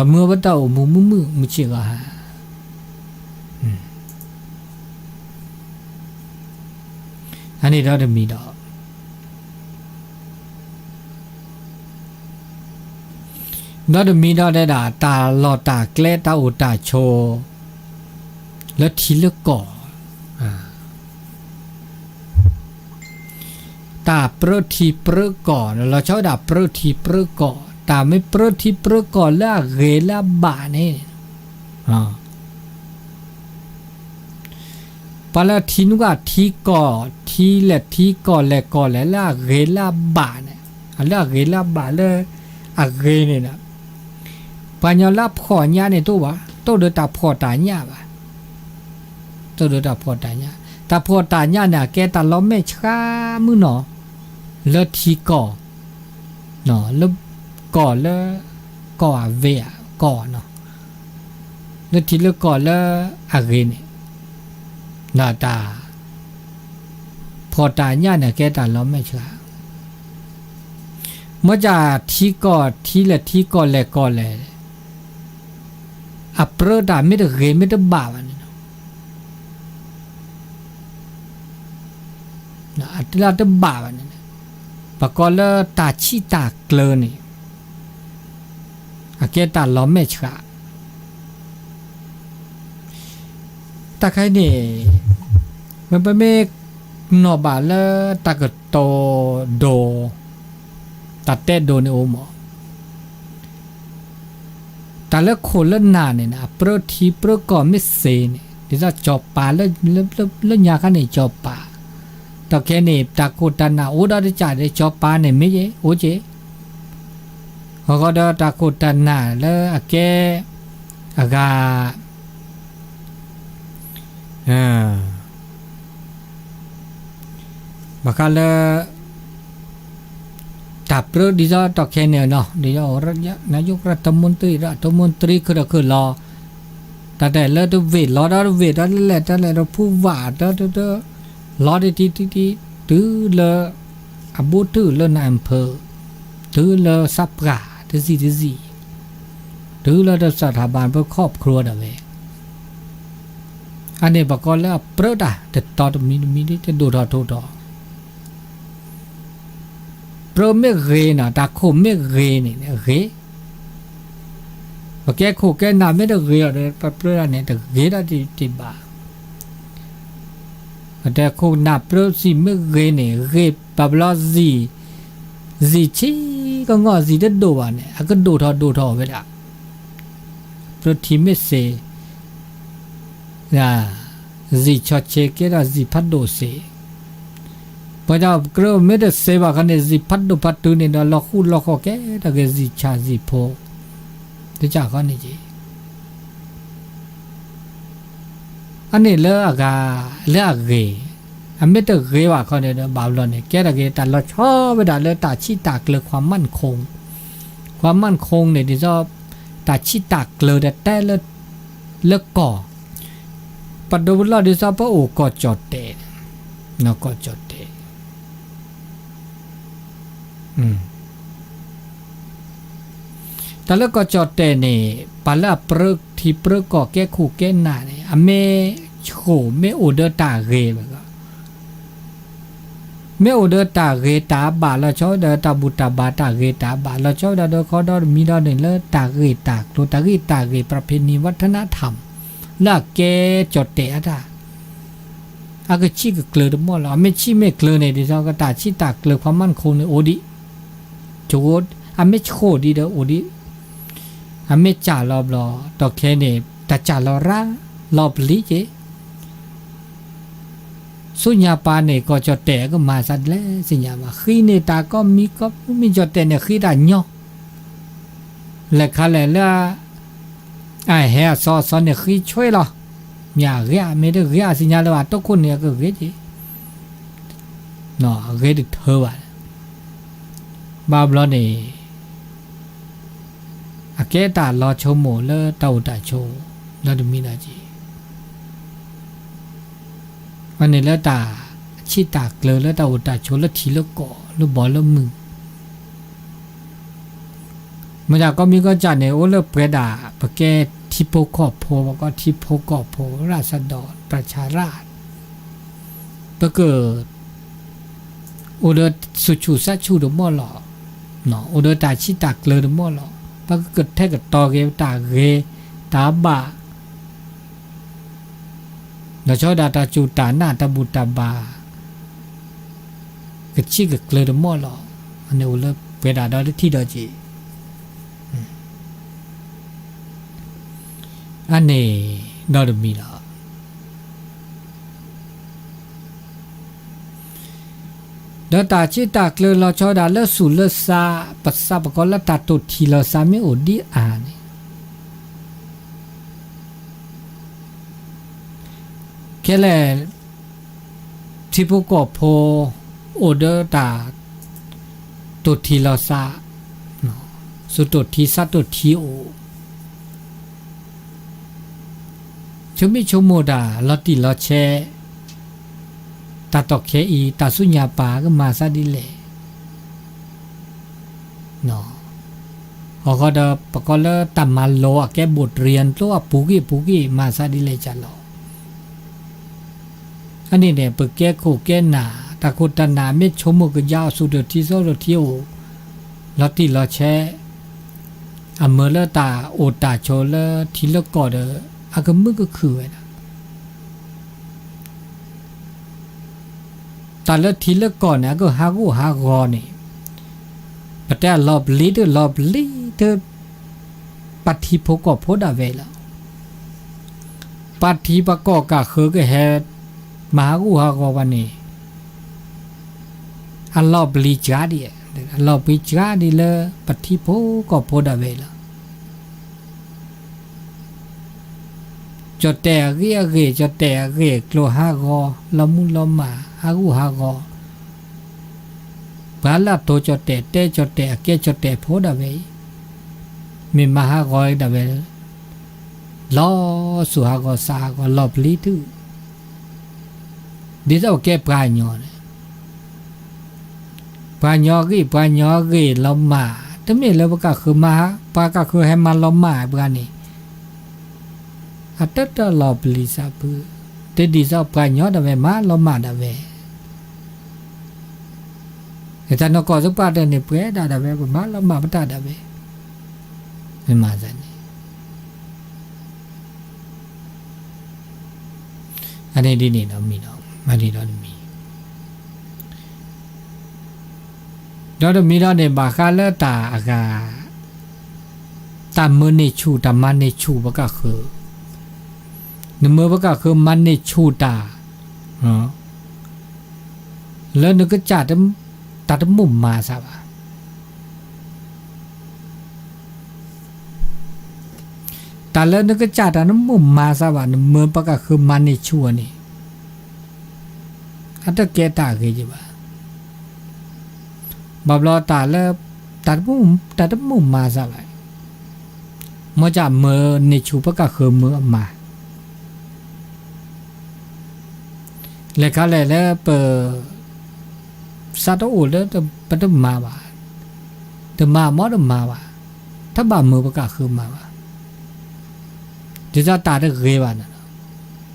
ါ. ပမုၢ်ပတၢ်အိၣ်မူမုာ်မုာ်မုာ်ဆ့ၣ်ဂီၤဧါ. အန့ၣ်ဒီးတမံၤဒီး ဒီးတမံၤဒီးတဲဒၣ် တၢ်လီၢ်တၢ်ကျဲ တၢ်အိၣ်တၢ်ဆိး လၢထံလၢကီၢ်, တၢ်ပြၢထံပြၢကီၢ် လီၤဆီဒၣ်တၢ်ပြၢထံပြၢကီၢ်, တၢ်မ့ၢ်ပြၢထံပြၢကီၢ်လၢအဂ့ၤလၢအဘၣ်န့ၣ် ပှၤလၢထံနူၢ်ကထံကီၢ်, ထံလဲၢ်ထံကီၢ်လဲၢ်ကီၢ်လဲၢ်လၢအဂ့ၤလၢအဘၣ်န့ၣ်, လၢအဂ့ၤလၢအဘၣ်လၢအဂ့ၤန့ၣ်, ပှၤကညီလၢအဖှီၣ်ညါန့ၣ်တအိၣ်ဘၣ်, တအိၣ်ဒီးတၢ်ဖှီၣ်တၢ်ညၣ်ဘၣ်, တအိၣ်ဒီးတၢ်ဖှီၣ်တၢ်ညၣ်, တၢ်ဖှီၣ်တၢ်ညၣ်န့ၣ် အကဲတၢ်လီၤမဲာ်ဆှးမုၢ်နီၤ, လၢထံကီၢ် လၢကီၢ်လၢ ကီၢ်အဝ့ၢ်ဧါ, ကီၢ်နီၤ, လၢထံလၢကီၢ်လၢအဂ့ၤန့ၣ်, တၢ်ဖှီၣ်တၢ်ညၣ်န့ၣ် ကဲတၢ်လီၤမဲာ်ဆှး, မ့ၢ်ကထံကီၢ်ထံလဲၢ်ထံကီၢ်လဲၢ်ကီၢ်လဲၢ် အပြၢတၢ်မ့ၢ်တဂ့ၤမ့ၢ်တဘၣ်ဘၣ်န့ၣ် အတလၢတဘၣ်ဘၣ်န့ၣ်, ပကိးလၢတၢ်ဆံၣ်တၢ်ကျၢၤန့ၣ် အကဲတၢ်လီၤမဲာ်ဆှး, တၢ်ခဲအံၤန့ၣ် မ့ၢ်ပမ့ၢ်နီၣ်ဘၣ်လၢတၢ်ကတိၤဒိၣ်, တၢ်တဲဒိၣ်န့ၣ်အိၣ်မး တၢ်လၢခိၣ်လၢနၢ်န့ၣ် အပြၢထံပြၢကီၢ်မ့ၢ်သ့န့ၣ် ဒ်သိးစီၤပၤလၢညါခါန့ၣ် စီၤပၤ, ဒီးခဲန့ၣ် တၢ်ခိၣ်တၢ်နၢ်အိၣ်ဒီးတကးဒီး စီၤပၤန့ၣ်မ့ၢ်အိၣ်က့ၤ, အဃိဒီးတၢ်ခိၣ်တၢ်နၢ်လၢအကဲ အဂၤ ဘၣ်ဃးလၢ တၢ်ပြၢဒ်သိးဒီးခဲန့ၣ်နီၤ ဒ်သိး นายกรัฐมนตรี ဒီး รัฐมนตรี ခုၣ်ဒီးခုၣ်လီၤ, တၢ်တဲလၢတဝ့ၢ်လီၤဒီးတဝ့ၢ် တၢ်လဲၣ်တၢ်လဲၣ်ဒီးဖူဝၣ်ဒီး လီၤတံၢ်တံၢ်တံၢ်တံၢ် တုၤလၢ အဘူးတုာ်လၢ นายอำเภอ တုၤလၢသးပှၢ်တစံၣ်တစံၣ် တုၤလၢတၢ်စးထီၣ်ဘၣ်ပခီၣ်ပခြိဒီးဝဲ အန့ၣ်ပကိးလၢအပြၢတၢ်တတီတမံၤတမံၤ တဒိၣ်ထီၣ်ထီထီၣ်, ပြၢမ့ၢ်ဂ့ၤနီၤ တၢ်ခိၣ်မ့ၢ်ဂ့ၤန့ၣ်ဂ့ၤ, ပကဲခိၣ်ကဲနၢ်မ့ၢ်တဂ့ၤအီၤဒီး ပပြၢတၢ်န့ၣ် တဂ့ၤဒၣ်တဘၣ်, ပတဲခိၣ်နၢ်ပြၢစံၣ်မ့ၢ်ဂ့ၤန့ၣ် ဂ့ၤဘၣ်ဘျီစံၣ်, စံၣ်ဆံကငီၢ်စံၣ်တဒိၣ်ဘၣ်န့ၣ် အကဒိၣ်ထီၣ်ဒိၣ်ထီၣ်ဝဲဒၣ်, ပြၢထံမ့ၢ်သ့ စံၣ်ဆီၣ်ဆဲးကဲထီၣ်စံၣ်ဖးဒိၣ်သ့, ပှၤကညီပြၢမ့ၢ်တသ့ဘၣ်ခီန့ၣ် စံၣ်ဖးဒိၣ်ဖးတုၤန့ၣ်ဒီး လီၤဃူလီၤဃီၤကဲထီၣ်က့ၤ စံၣ်ဆၣ်စံၣ်ဖိ, တကးခီန့ၣ်က့ၤ အန့ၣ်လၢအဂၤ လၢအဂ့ၤ, အမ့ၢ်တဂ့ၤဘၣ်ခီန့ၣ်ဒီး ဘၣ်ဘျီန့ၣ် ကဲထီၣ်က့ၤ တၢ်လီၤဆီဝဲဒၣ်လၢတၢ်ဆံၣ်တၢ်ကျၢၤ ความมั่นคง, ความมั่นคง န့ၣ် ဒ်သိး တၢ်ဆံၣ်တၢ်ကျၢၤတတဲလၢ လၢကီၢ်, ပဒိးပလီၢ်ဒ်သိးပအိၣ်ကီၢ်ကၠီၣ်တဲာ်, ကီၢ်ကၠီၣ်တဲာ် တၢ်လၢကီၢ်ကၠီၣ်တဲာ်န့ၣ် ပှၤလၢအပြၢထံပြၢကီၢ်ကဲခိၣ်ကဲနၢ်န့ၣ် အမ့ၢ်ဃိၣ်မ့ၢ်အိၣ်ဒီးတၢ်ဂ့ၤဘၣ်, မ့ၢ်အိၣ်ဒီးတၢ်ဂ့ၤတၢ်ဘၣ် လီၤဆီဝဲဒၣ်တၢ်ဘူၣ်တၢ်ဘါတၢ်ဂ့ၤတၢ်ဘၣ် လီၤဆီဝဲဒၣ်ဒီးခီဒီးတမံၤဒီးန့ၣ်လၢတၢ်ဂ့ၢ်တၢ်ကျိၤ တၢ်ဂ့ၢ်တၢ်ဂ့ၢ် ပြၢဖ့နံၤ ဝဲထနထၣ် လၢအကဲကၠီၣ်တဲာ်အတၢ် အကဆံၣ်ကကျၢၤတမီၢ်လီၤ. အမ့ၢ်ဆံၣ်မ့ၢ်ကျၢၤန့ၣ် ဒ်သိးကတၢ်ဆံၣ်တၢ်ကျၢၤ ความมั่นคง န့ၣ်အိၣ်ဒံး, ကဝဲ အမ့ၢ်ဆှိၣ်ဒံးဒီးအိၣ်ဒံး, အမ့ၢ်စၢ်လီၤဘျီ, ဒီးခဲန့ၣ် တၢ်စၢ်လီၤရၣ်, လီၤပျံၤက့ၤ ဆူညါပၤန့ၣ် ကီၢ်ကၠီၣ်တဲၣ်ကမၤသးဒ်လဲၣ်သ့ၣ်ညါဘၣ်, ဃံန့ၣ်တၢ်ကိးမံၤကိးမံၤ, ကၠီၣ်တဲၣ်န့ၣ်ဃံတၢ်ညီ, လဲၤခါလဲၣ်လၢ အဟဲအစီအစီန့ၣ်ဃံဆွဲလီၤ, မ့ၢ်အဂ့ၤဧါ, မ့ၢ်တဂ့ၤဧါသ့ၣ်ညါလၢၤဘၣ်, တိခိၣ်န့ၣ်အကဂ့ၤက့ၤ, အဂ့ၤတထၢဘၣ်, ဘၣ်ဘျီန့ၣ် အကဲတၢ်လီၤဆိကမိၣ်လၢတၢ်အိၣ်တၢ်ဆိး လၢတမံၤလၢ်က့ၤ အန့ၣ်လၢတၢ်ဆံးတၢ်ကျၢၤလၢတၢ်အိၣ်တၢ်ဆိးလၢထံလၢကီၢ်လၢဘီလၢမုၢ်, မ့ၢ်တၢ်ကိးမံၤကိးမံၤန့ၣ် အိၣ်လၢပှဲၤဒၣ် ပကဲထံဖိကီၢ်ဖိ ပကိးထံဖိကီၢ်ဖိ ရၣ်စဒီး ပြၢၣ်ဆၣ်ရၣ် ပက အိၣ်ဒီးသူၣ်ဆူၣ်သးဆူၣ်တမီၢ်လီၤ, အိၣ်ဒီးတၢ်ဆံးတၢ်ကျၢၤတမီၢ်လီၤ, ပကကထဲကတီၤက့ၤတၢ်ဂ့ၤတၢ်ဘၣ် ဒီးဆီဒၣ်တၢ်စူၢ်တၢ်နာ်တၢ်ဘူၣ်တၢ်ဘါ ကဆံးကကျၢၤတမီၢ်လီၤ, အန့ၣ်အိၣ်လၢပှဲၤဒၣ်ဒီးလၢထံဒီးက့ၤ, အန့ၣ်ဒီးတမံၤလီၤ. ဒီးတၢ်ဆံးတၢ်ကျၢၤလီၤဆီဒၣ်လၢသူၣ်လၢသး ပသးပကိးလၢတၢ်တိၢ်ထံၣ်လီၤသးမ့ၢ်အိၣ်ဒ်အါန့ၣ် ခဲလၢာ် ထံဖိကီၢ်ဖိ အိၣ်ဒီးတၢ်တိၢ်ထံၣ်လီၤသး, သူၣ်တိၢ်ထံသးတိၢ်ထံအိၣ်, ဆိမိၣ်ဆိကမိၣ်တၢ်လီၤတံၢ်လီၤဆဲး, တၢ်တီၢ်ခဲအံၤ တၢ်ဆူညါပၤကမၤသးဒ်လဲၣ် အဃိဒီး ပကိးလၢတၢ်မၤလိအကဲဘိၣ်တရံးအကျိၤ အပူၤကွံာ်ပူၤကွံာ် မၤသးဒ်လဲၣ်ကလီၤ. အန့ၣ်န့ၣ် ပကဲခိၣ်ကဲနၢ် တၢ်ခိၣ်တၢ်နၢ် မ့ၢ်ဆိကမိၣ်ကယါအီၤ သူၣ်တိၢ်ထံသးတိၢ်ထံအိၣ် လီၤတံၢ်လီၤဆဲး, အမၢလၢတၢ်အိၣ်တၢ်ဆိးလၢထံလၢကီၢ်ဒီး အကမုာ်ကခုၣ်ဝဲဒၣ် တၢ်လၢထံလၢကီၢ်န့ၣ် အကဟးဂူာ်ဟးဂီၤန့ၣ်, ပတဲအလီၤပျံၤတလီၤပျံၤတ ပှၤထံဖိကီၢ်ဖိဒၣ်ဝဲလီၤ. ပှၤထံပှၤကီၢ်ကၢ်ဃၢကဟဲမၤဟးဂူာ်ဟးဂီၤဘၣ်န့ၣ်, အလီၤပျံၤစှၤဒံး, အလီၤပျံၤစှၤဒံးလၢပှၤထံဖိကီၢ်ဖိဒၣ်ဝဲလီၤ. ကၠီၣ်တဲၣ်အဂ့ၢ်အဂ့ၢ်, ကၠီၣ်တဲၣ်အဂ့ၢ်အကျိၤဟးဂီၤ, လီၤမူလီၤမၢ်, ဟးဂူာ်ဟးဂီၤ, ပှၤလၢအတိၤကၠီၣ်တဲၣ်, တဲကၠီၣ်တဲၣ်အကဲကၠီၣ်တဲၣ်ဖိဒၣ်ဝဲအံၤ, မ့ၢ်မၤဟးဂီၤဒၣ်ဝဲ, လီၤသူၣ်ဟးဂီၤသးဟးဂီၤ လီၤပျံၤတုၤ ဒ်သိးကဲပှၤကညီန့ၣ်, ပှၤကညီအဂ့ၢ်, ပှၤကညီအဂ့ၢ်လီၤမၢ်, တမ့ၢ်လၢပှၤကၢ်ဃၢမၤ, ပှၤကၢ်ဃၢဟဲမၤလီၤမၢ်ပှၤန့ၣ်, အတၢ်တလီၤပျံၤသးဖု, တဒ်သိးပှၤကညီဒၣ်ဝဲမၤလီၤမၢ်ဒၣ်ဝဲ တၢ်နီၢ်ကီၢ်သပှၢ်တၢၢ်န့ၣ် ပှဲၤဒၣ်ဒၣ်ဝဲ ပမၤလီၤမၢ်ပတၢ်ဒၣ်ဝဲ, မ့ၢ်မၤသးန့ၣ်, အန့ၣ်ဒ်န့ၣ်ဒီးမံၤဒီး, အန့ၣ်ဒီးတမံၤ, ဒီးတမံၤဒီးန့ၣ် ဘၣ်ဃးလၢတၢ်အဂၤ, တၢ်မၤန့ၢ်ဆူၣ် တၢ်မၤန့ၢ်ဆူၣ်ပှၤကၢ်ဃၢ, နမၤပှၤကၢ်ဃၢမၤန့ၢ်ဆူၣ်တၢ် လၢနကစၢ်တၢ်တမိၣ်မၤသးဘၣ်, တၢ်လၢနကစၢ်တၢ်တမိၣ်မၤသးဘၣ် နမၤပှၤကၢ်ဃၢမၤန့ၢ်ဆူၣ်အီၤန့ၣ်, အတကဲတၢ်အဂ့ၤယဘၣ်. ဘၣ်ဘျီတၢ်လၢ တၢ်တမိၣ်မၤသးဘၣ်, မ်ကမၤန့ၢ်ဆူၣ်ပှၤကၢ်ဃၢမၤအမၤ လဲၤခါလဲၣ်လၢပ သးတအိၣ်လၢပတမၤဘၣ်, တမၤမ့ၢ်တမၤဘၣ်, တဘၣ်မၤပှၤကၢ်ဃၢမၤဘၣ်, ဒ်သိးတၢ်တဂ့ၤဘၣ်န့ၣ်,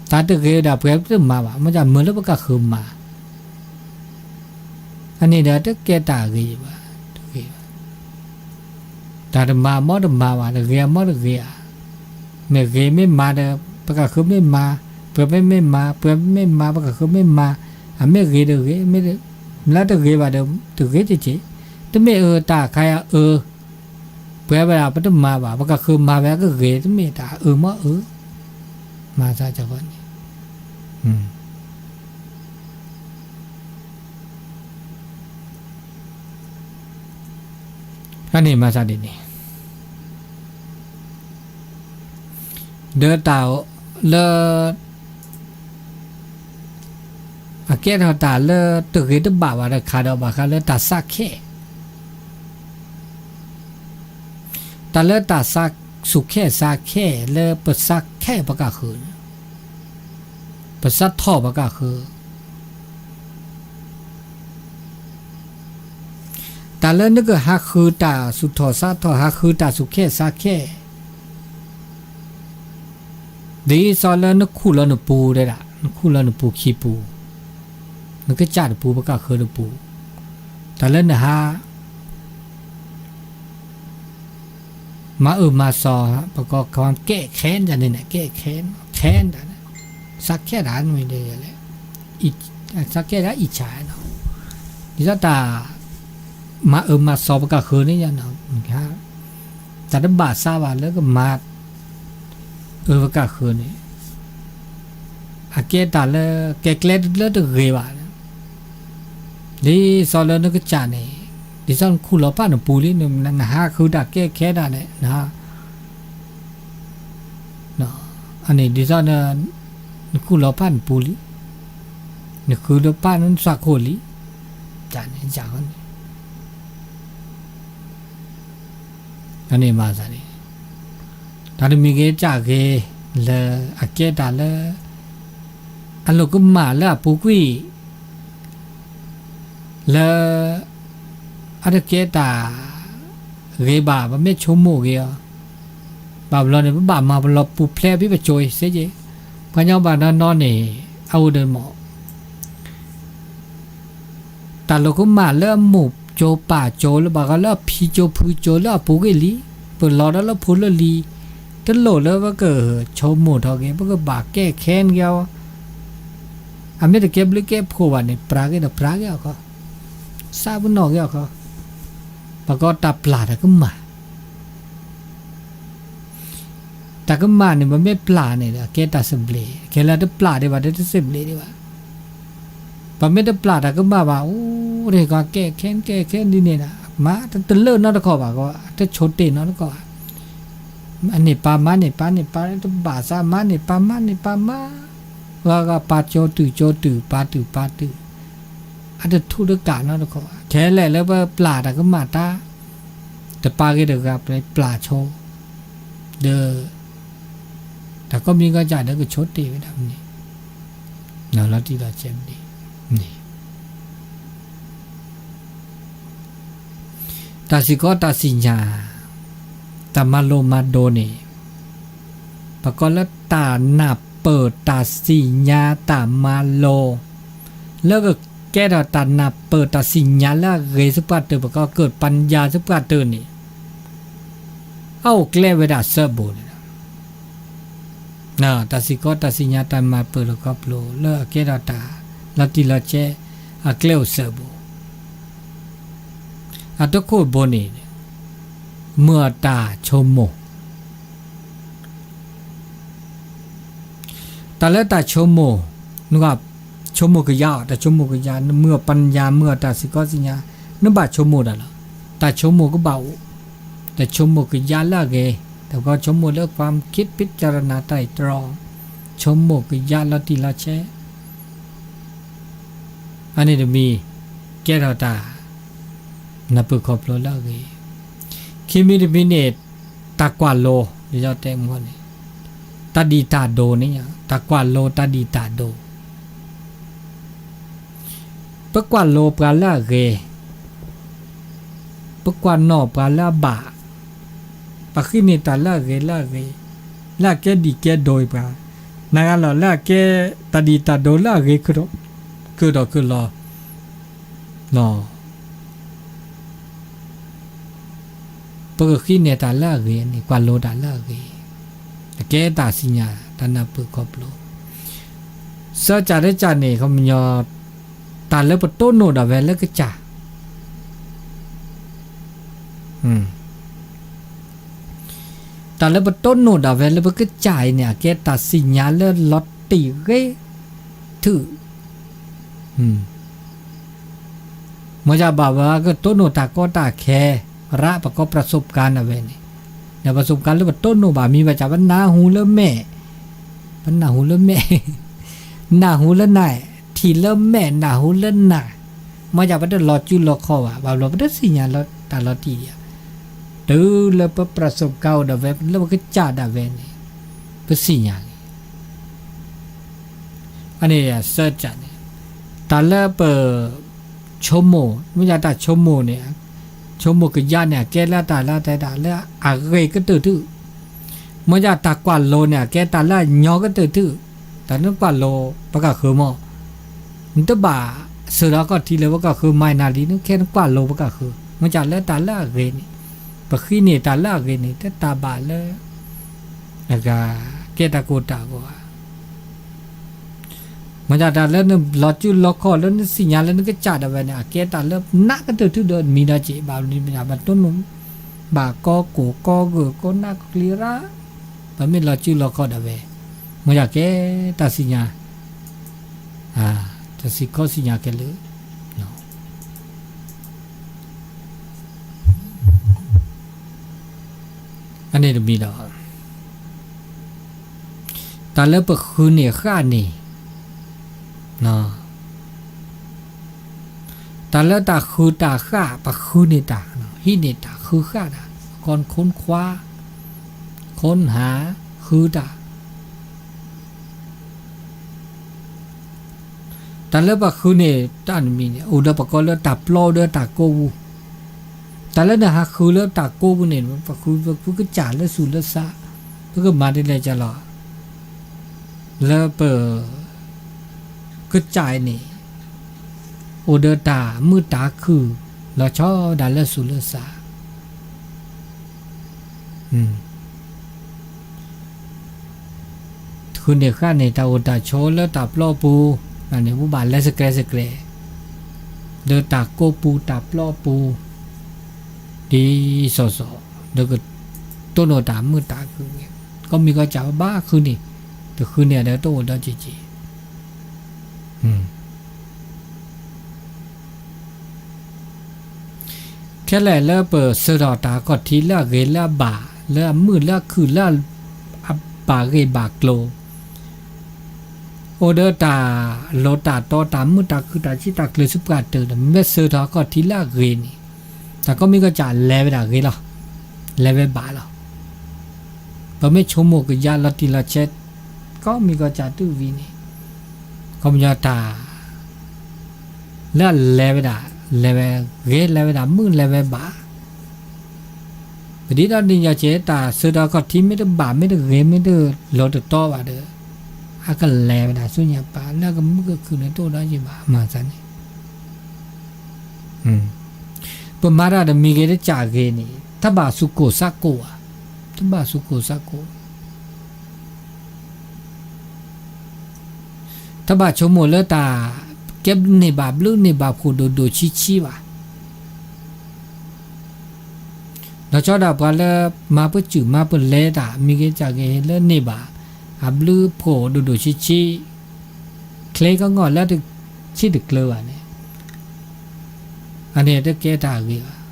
တၢ်တဂ့ၤဒၣ်ပှၤတမၤဘၣ်, မ်တၢ်မၤလၢပှၤကၢ်ဃၢမၤ, အန့ၣ်ဒီးတကဲတၢ်ဂ့ၤဘၣ်, တဂ့ၤဘၣ်. တၢ်တမၤမ့ၢ်တမၤဘၣ်, တဂ့ၤမ့ၢ်တဂ့ၤဧါ, မ့ၢ်ဂ့ၤမ့ၢ်မၤဒီး ပှၤကၢ်ဃၢမ့ၢ်မၤ, ပှၤမ့ၢ်မၤ, ပှၤမ့ၢ်မၤ ပှၤကၢ်ဃၢမ့ၢ်မၤ, အမ့ၢ်ဂ့ၤတဂ့ၤ, မ့ၢ်လၢတဂ့ၤဘၣ်ဒီး တဂ့ၤတက့ၢ်, တမ့ၢ်အၢတၢ်ခါအၢ ပှဲၤဝဲဒၣ် ပတမၤဘၣ် ပကဃုမၤဝဲအကဂ့ၤ တမ့ၢ်တၢ်အၢမ့ၢ်အၢ, မၤသးကီန့ၣ်, အန့ၣ်မၤသးဒ်န့ၣ်, ဒီးတၢ်လၢ အကဲထီၣ်တၢ်လၢတဂ့ၤတဘၣ်ဘၣ်တခါဒီး ဘၣ်ဃးလၢတၢ်ဆးခဲ, တၢ်လၢတၢ်ဆး ဆူၣ်ခဲဆးခဲလၢပဆးခဲပကဃု, ပဆးထီၣ်ပကဃု, တၢ်လၢနကဟးဃုတၢ်ဆူၣ်ထီၣ်ဆးထီၣ် ဟးဃုတၢ်ဆူၣ်ခဲဆးခဲ ဒ်သိးလၢနခူၣ်လီၤနပူၤဒဲဒၣ် နခူၣ်လီၤနပူၤခံပူၤ, နကစၢ်တပူၤ ပကဃုတပူၤ, တၢ်လၢနဟး မၤအၢမၤစီၤ ပကီၢ်ကဲခဲန့ၣ် ကဲခဲ ခဲဒၣ် ဆးခဲဒၣ် မ့ၢ်လဲၣ် ဆးခဲဒၣ် အံၣ်ဆၣ်နီၤ, ဒ်သိးတၢ် မၤအၢမၤစီၤပကဃုန့ၣ် တၢ်တဘၣ်ဆးဘၣ်လၢကမၤ အၢပကဃုန့ၣ် အကဲတၢ်လၢ ကဲကျဲလၢတဂ့ၤဘၣ်, ဒ်သိးလၢနကစၢ်န့ၣ် ဒ်သိးနခူၣ်လီၤဖးနပူၤလံ နဟးဃုတၢ်ကဲခဲဒၣ်လဲၣ် နဟး အန့ၣ်ဒ်သိး နခူၣ်လီၤဖးနပူၤလံ, နဃုလီၤဖးနသွၣ်ခိၣ်လံ, တၢ်န့ၣ် အန့ၣ်မၤသးန့ၣ်, တၢ်တမံၤဂ့ၤကၢ်ဂ့ၤ လၢအကဲတၢ်လၢ အလိာ်ကမၣ်လၢအပူၤကွံာ် လၢ အတကဲတၢ်ဂ့ၤဘၣ် ပမ့ၢ်ဆိကမိၣ်ဂ့ၤအီၤ, ဘၣ်ဘျီန့ၣ် ပဘၣ်မၤပလီၤပူၤဖျဲးဖဲပစိၤအံၤစ့ၢ်ကီး, ပှၤကညီဘၣ်နီၢ်နီၢ်န့ၣ် အအိၣ်ဒီးမး တၢ်လိာ်ကမၣ်လၢအမိၢ်ကၠိပၢ်ကၠိလၢဘၣ်ဃးလၢအဖံကၠိဖုကၠိလၢအပူၤကွံာ်လံ, ပလီၤဒီးလၢဖိလၢလံၤ, တလိၣ်လၢပကဆိကမိၣ်ထီၣ်က့ၤ ပကဘၣ်ကဲခဲန့ၣ်က့ၤအီၤ, အမ့ၢ်တကဲဘျုးကဲဖှိၣ်ဘၣ်န့ၣ် ပြးက့ၤဒီးပြးက့ၤအီၤခီ, စးပနီၣ်က့ၤအီၤခီ, ဘၣ်ကီတၢ်ပျၢ်တၢ်ကမၣ် တၢ်ကမၣ်န့ၣ် ပမ့ၢ်ပျၢ်န့ၣ်ဒီး ကဲတၢ်သဘျ့, ကဲလၢတပျၢ်ဒံးဘၣ်ဒီးတသဘျ့ဒံးဘၣ်. ပမ့ၢ်တပျၢ်တၢ်ကမၣ်ဘၣ် အိၣ်ဒံးကီး ကဲခဲကဲခဲဒ်န့ၣ်ဒီး မၤတလၢာ်နီတခီၣ်ဘၣ်ကီး တဆိတ့ၢ်နီတခီၣ်ဘၣ်. အန့ၣ်ပာ်မၤန့ၣ်ပာ်န့ၣ်ပာ် တဘၣ်သးမၤန့ၣ်ပာ် မၤန့ၣ်ပာ်မၤ, ဂၤဂၤပာ်ကၠိတုၤကၠိတုၤ ပာ်တုၤပာ်တုၤ, အတထူးတကးနီတခီၣ်ဘၣ်. ခဲလၢာ်လၢပပျၢ်တၢ်ကမၣ်တၢ် တပာ်ဂ့ၤတဂၤ ပျၢ်ဆိ, ဒီး တၢ်ကိးမံၤကီးကးဒီးကဆိတ့ၢ်ဝဲဒၣ်န့ၣ်, လီၤတံၢ်လီၤဆဲးန့ၣ်, တၢ်စံၣ်ကီးတၢ်စံၣ်ညါ, တၢ်မၤလိမၤဒိးန့ၣ်, ပကိးလၢတၢ်နၢ်ပၢၢ်တၢ်စံၣ်ညါတၢ်မၤလိ, လၢကကဲထီၣ်တၢ်နၢ်ပၢၢ်တၢ်စံၣ်ညါလၢအဂ့ၤသပှၢ်တၢၢ် ပကိးကၢၣ်ပညါသပှၢ်တၢၢ်န့ၣ် အအိၣ်ကျဲဝဲဒၣ်သၢဘိန့ၣ်လီၤ. တၢ်စံၣ်ကီးတၢ်စံၣ်ညါတၢ်မၤပၢၢ်လီၤခီဖျိလၢအကဲထီၣ်တၢ်လီၤတံၢ်လီၤဆဲး အကျဲအိၣ်သၢဘိ, အတခိၣ်ဘိန့ၣ် မုၢ်အတၢ်ဆိကမိၣ် တၢ်လၢတၢ်ဆိကမိၣ်, နဆိကမိၣ်ကယါအီၤ တၢ်ဆိကမိၣ်ကယါ နမုၢ်အပညါ မုၢ်အတၢ်စံၣ်ကီးစံၣ်ညါ နဘၣ်ဆိကမိၣ်တၢ်လီၤ. တၢ်ဆိကမိၣ်ကဘၣ်အိၣ်, တၢ်ဆိကမိၣ်ကယါလၢအဂ့ၤ, တၢ်ကီဆိကမိၣ်လၢ ความคิดพิจารณาไตร่ตรอง ဆိကမိၣ်ကယါလီၤတံၢ်လီၤဆဲး အန့ၣ်တမံၤ ကဲထီၣ်တၢ် နၢ်ပၢၢ်ခီဖျိလၢအဂ့ၤ, ခံမံၤတမံၤန့ၣ် တၢ်ကွၢ်လိ, ဒ်ယတဲမ့ၢ်န့ၣ် တၢ်ဒံၣ်တၢ်ဒိးန့ၣ်, တၢ်ကွၢ်လိတၢ်ဒံၣ်တၢ်ဒိး, ပကွၢ်လိပှၤလၢအဂ့ၤ, ပကွၢ်နီၣ်ပှၤလၢအဘၣ်, ပဃုန့ၢ်တၢ်လၢအဂ့ၤလၢအဂ့ၤ, လၢအကဲဒံၣ်ကဲဒိးအံၤပှၤ, နဂၤလီၤလၢအကဲတၢ်ဒံၣ်တၢ်ဒိးလၢအဂ့ၤ ကဒီးကလီၤ ပကဃုန့ၢ်တၢ်လၢအဂ့ၤန့ၣ် ကွၢ်လိတၢ်လၢအဂ့ၤ, အကဲတၢ်စံၣ်ညါ တၢ်နၢ်ပၢၢ်ခီဖျိ, စၢကၢ်တကၢ်န့ၣ် ခီပညီ တၢ်လၢပတိၢ်နီၣ်ဒၣ်ဝဲလၢကစၢ် အ တၢ်လၢပတိၢ်နီၣ်ဒၣ်ဝဲလၢပကစၢ်အံၤန့ၣ် အကဲတၢ်စံၣ်ညါလၢလီၤတံၢ်ဂ့ၤ ထုး မ့ၢ်ယဘၣ်ဝဲကတိၢ်နီၣ်တၢ်ကီတၢ်ခဲ ရၢ ပကိး ประสบการณ์ ဒၣ်ဝဲန့ၣ် ဒီး ประสบการณ์ လၢပတိၢ်နီၣ်ဘၣ်မံၤဘၣ်ဆၣ် ပနၢ်ဟူလၢမဲာ်, ပနၢ်ဟူလၢမဲာ်, နၢ်ဟူလၢနၢ်, ထံၣ်လၢမဲာ် နၢ်ဟူလၢနၢ်, မ့ၢ်ယဘၣ်ပတလီၤစုလီၤခီဘၣ်, ဘၣ်ဘျီပတသ့ၣ်ညါလီၤတၢ်လီၤတံၢ်ဒံးဧါ, တုၤလၢပ ประสบการณ์ အိၣ်ဒၣ်ဝဲလၢပကစၢ်ဒၣ်ဝဲန့ၣ် ပသ့ၣ်ညါလံ အန့ၣ် သၢကၢ်န့ၣ် တၢ်လၢပ ဆိကမိၣ် မ့ၢ်ယတၢ်ဆိကမိၣ်န့ၣ်, ဆိကမိၣ်ကယါန့ၣ် အကဲလၢတၢ်လၢတဲဒၣ်လၢအဂ့ၤကတၢၢ်ထုး, မ့ၢ်ယတၢ်ကွၢ်လိန့ၣ် အကဲတၢ်လၢအညီကတၢၢ်ထုး, တၢ်နကွၢ်လိပကဃၢၤမး, နတဘၣ်စၢၤထီၣ်ခီၣ်ထံးလၢပကဃၢၤမၤနၤလံ နခဲနကွၢ်လိပကဃၢၤ, မ့ၢ်ယလၢတၢ်လၢအဂ့ၤန့ၣ်, ပဃုန့ၢ်တၢ်လၢအဂ့ၤန့ၣ် တတၢ်ဘၣ်လၢ အဂၤ ကဲတၢ်ကိၢ်တၢ်ဂီၤဧါ. မ့ၢ်ဒၣ်တၢ်လၢနလီၤစုလီၤခီၣ်လၢနသ့ၣ်ညါလၢနကစၢ်ဒၣ်ဝဲန့ၣ် အကဲတၢ်လၢနးကတၢၢ်ထုးဒီးမံၤဒီးက့ၤ ဘၣ်မနုၤဘၣ် ဘၣ်တိၢ်နီၣ် ဘၣ်ကီကိၢ်ကီဂၢၢ် ကီနးကီကျံရၣ်, ပမ့ၢ်လီၤစုလီၤခီၣ်ဒၣ်ဝဲ, မ့ၢ်ဒၣ်ကဲတၢ်သ့ၣ်ညါ တၢ်သ့ၣ်ခီသ့ၣ်ညါခဲလၢာ် အန့ၣ်တမံၤဒီး တၢ်လၢပဃုန့ၢ်ဃာ်န့ၣ်, တၢ်လၢတၢ်ဃုတၢ်ဃာ် ပဃုန့ၢ်တၢ်, ဟံးန့ၢ်တၢ်ဃုဃာ်တၢ်, ကီၢ်ခိၣ်ခွါ, ခိၣ်ဟါ, ဃုတၢ် တၢ်လၢပဃုန့ၢ်တၢ်တမံၤန့ၣ် အိၣ်ဒီးပကိးလၢတၢ်ပျီဒီးတၢ်ကိးပူၤ, တၢ်လၢနဟးဃုလၢတၢ်ကိးပူၤန့ၣ် ပဃုပကစၢ်လၢသူၣ်လၢသး, ပကမၤဒ်လဲၣ်ကလီၤ, လၢပ ကစၢ်အံၤန့ၣ် အိၣ်ဒီးတၢ်မုာ်တၢ်ခုၣ် လီၤဆီဒၣ်လၢသူၣ်လၢသး ဃုန့ၢ်ဃာ်န့ၣ် တၢ်အိၣ်တၢ်ဆိးလၢတၢ်ပျီပူၤန့ၣ် ပဘၣ်လဲၤစဲးစဲး လၢတၢ်ကိးပူၤတၢ်ပျီပူၤ ဒ်သိးသိး ဒီးကတိၢ်နီၣ်တၢ်မုာ်တၢ်ခုၣ်, ကီၢ်မံၤကီၢ်စၢ်ဘၣ်ဃုန့ၢ်, တဃုန့ၢ်ဒီးတအိၣ်ဒီးက့ၤက့ၤ ခဲလၢာ်လၢပစၢထီၣ်တၢ်ခီၣ်ထံးလၢအဂ့ၤလၢအဘၣ် လၢအမုာ်လၢအခုၣ်လၢအဘၣ်ဂ့ၢ်ဘၣ်ကျိၤ, အိၣ်ဒီးတၢ်လိၣ်တၢ်တီတၢ်မုာ်တၢ်ခုၣ်တၢ်ဆံးတၢ်ကျၢၤသပှၢ်တၢၢ်န့ၣ် မ့ၢ်စၢထီၣ်ခီၣ်ထံးလၢအဂ့ၤန့ၣ်, တၢ်ကီၢ်မံၤကီၢ်စၢ်လဲၤဝဲဒၣ်ဂ့ၤလီၤ, လဲၤဝဲဘၣ်လီၤ. ပမ့ၢ်ဆိကမိၣ်ကယါလီၤတံၢ်လီၤဆဲး ကီၢ်မံၤကီၢ်စၢ်တုၤဝံၤန့ၣ် ခီပညီတၢ် လၢအလဲၤဝဲဒၣ် လဲၤဝဲဂ့ၤ လဲၤဝဲဒၣ်မုာ် လဲၤဝဲဘၣ်, ပဒ်ဒီးဒ်ညီကဲ တၢ်စၢထီၣ်ခီၣ်ထံးမ့ၢ်တဘၣ် မ့ၢ်တဂ့ၤ မ့ၢ်တလိၣ်တတီဘၣ်ဒီး အကလဲၤဝဲဒၣ်ဆူညါပၢ် လၢကမုာ်ကခုၣ်န့ၣ် တအိၣ်ဒီးယံၤဘၣ် မၤသးန့ၣ် ပမၤတၢ်တမံၤဂ့ၤတစဲးဂ့ၤန့ၣ် တဘၣ်သူၣ်ကိၢ်သးကိၢ်ဘၣ်, တဘၣ်သူၣ်ကိၢ်သးကိၢ်, တဘၣ်ဆိကမိၣ်လၢတၢ် ကဲန့ၢ်ဘၣ်ဘျုးန့ၢ်ဘၣ်ဖှိၣ်ဒိၣ်ဒိၣ်ဆံးဆံးဘၣ်. လီၤဆီဒၣ်ပှၤလၢမၤပစုၣ်မၤပလဲတၢ် မံၤဂ့ၤစၢ်ဂ့ၤလၢန့ၢ်ဘၣ် အဘျုးဖှိၣ်ဒိၣ်ဒိၣ်ဆံးဆံး, ချ့ကီကီၢ်လၢတဆံးတကျၢၤဘၣ်န့ၣ် အန့ၣ်တကဲတၢ်ဂ့ၤဘၣ်.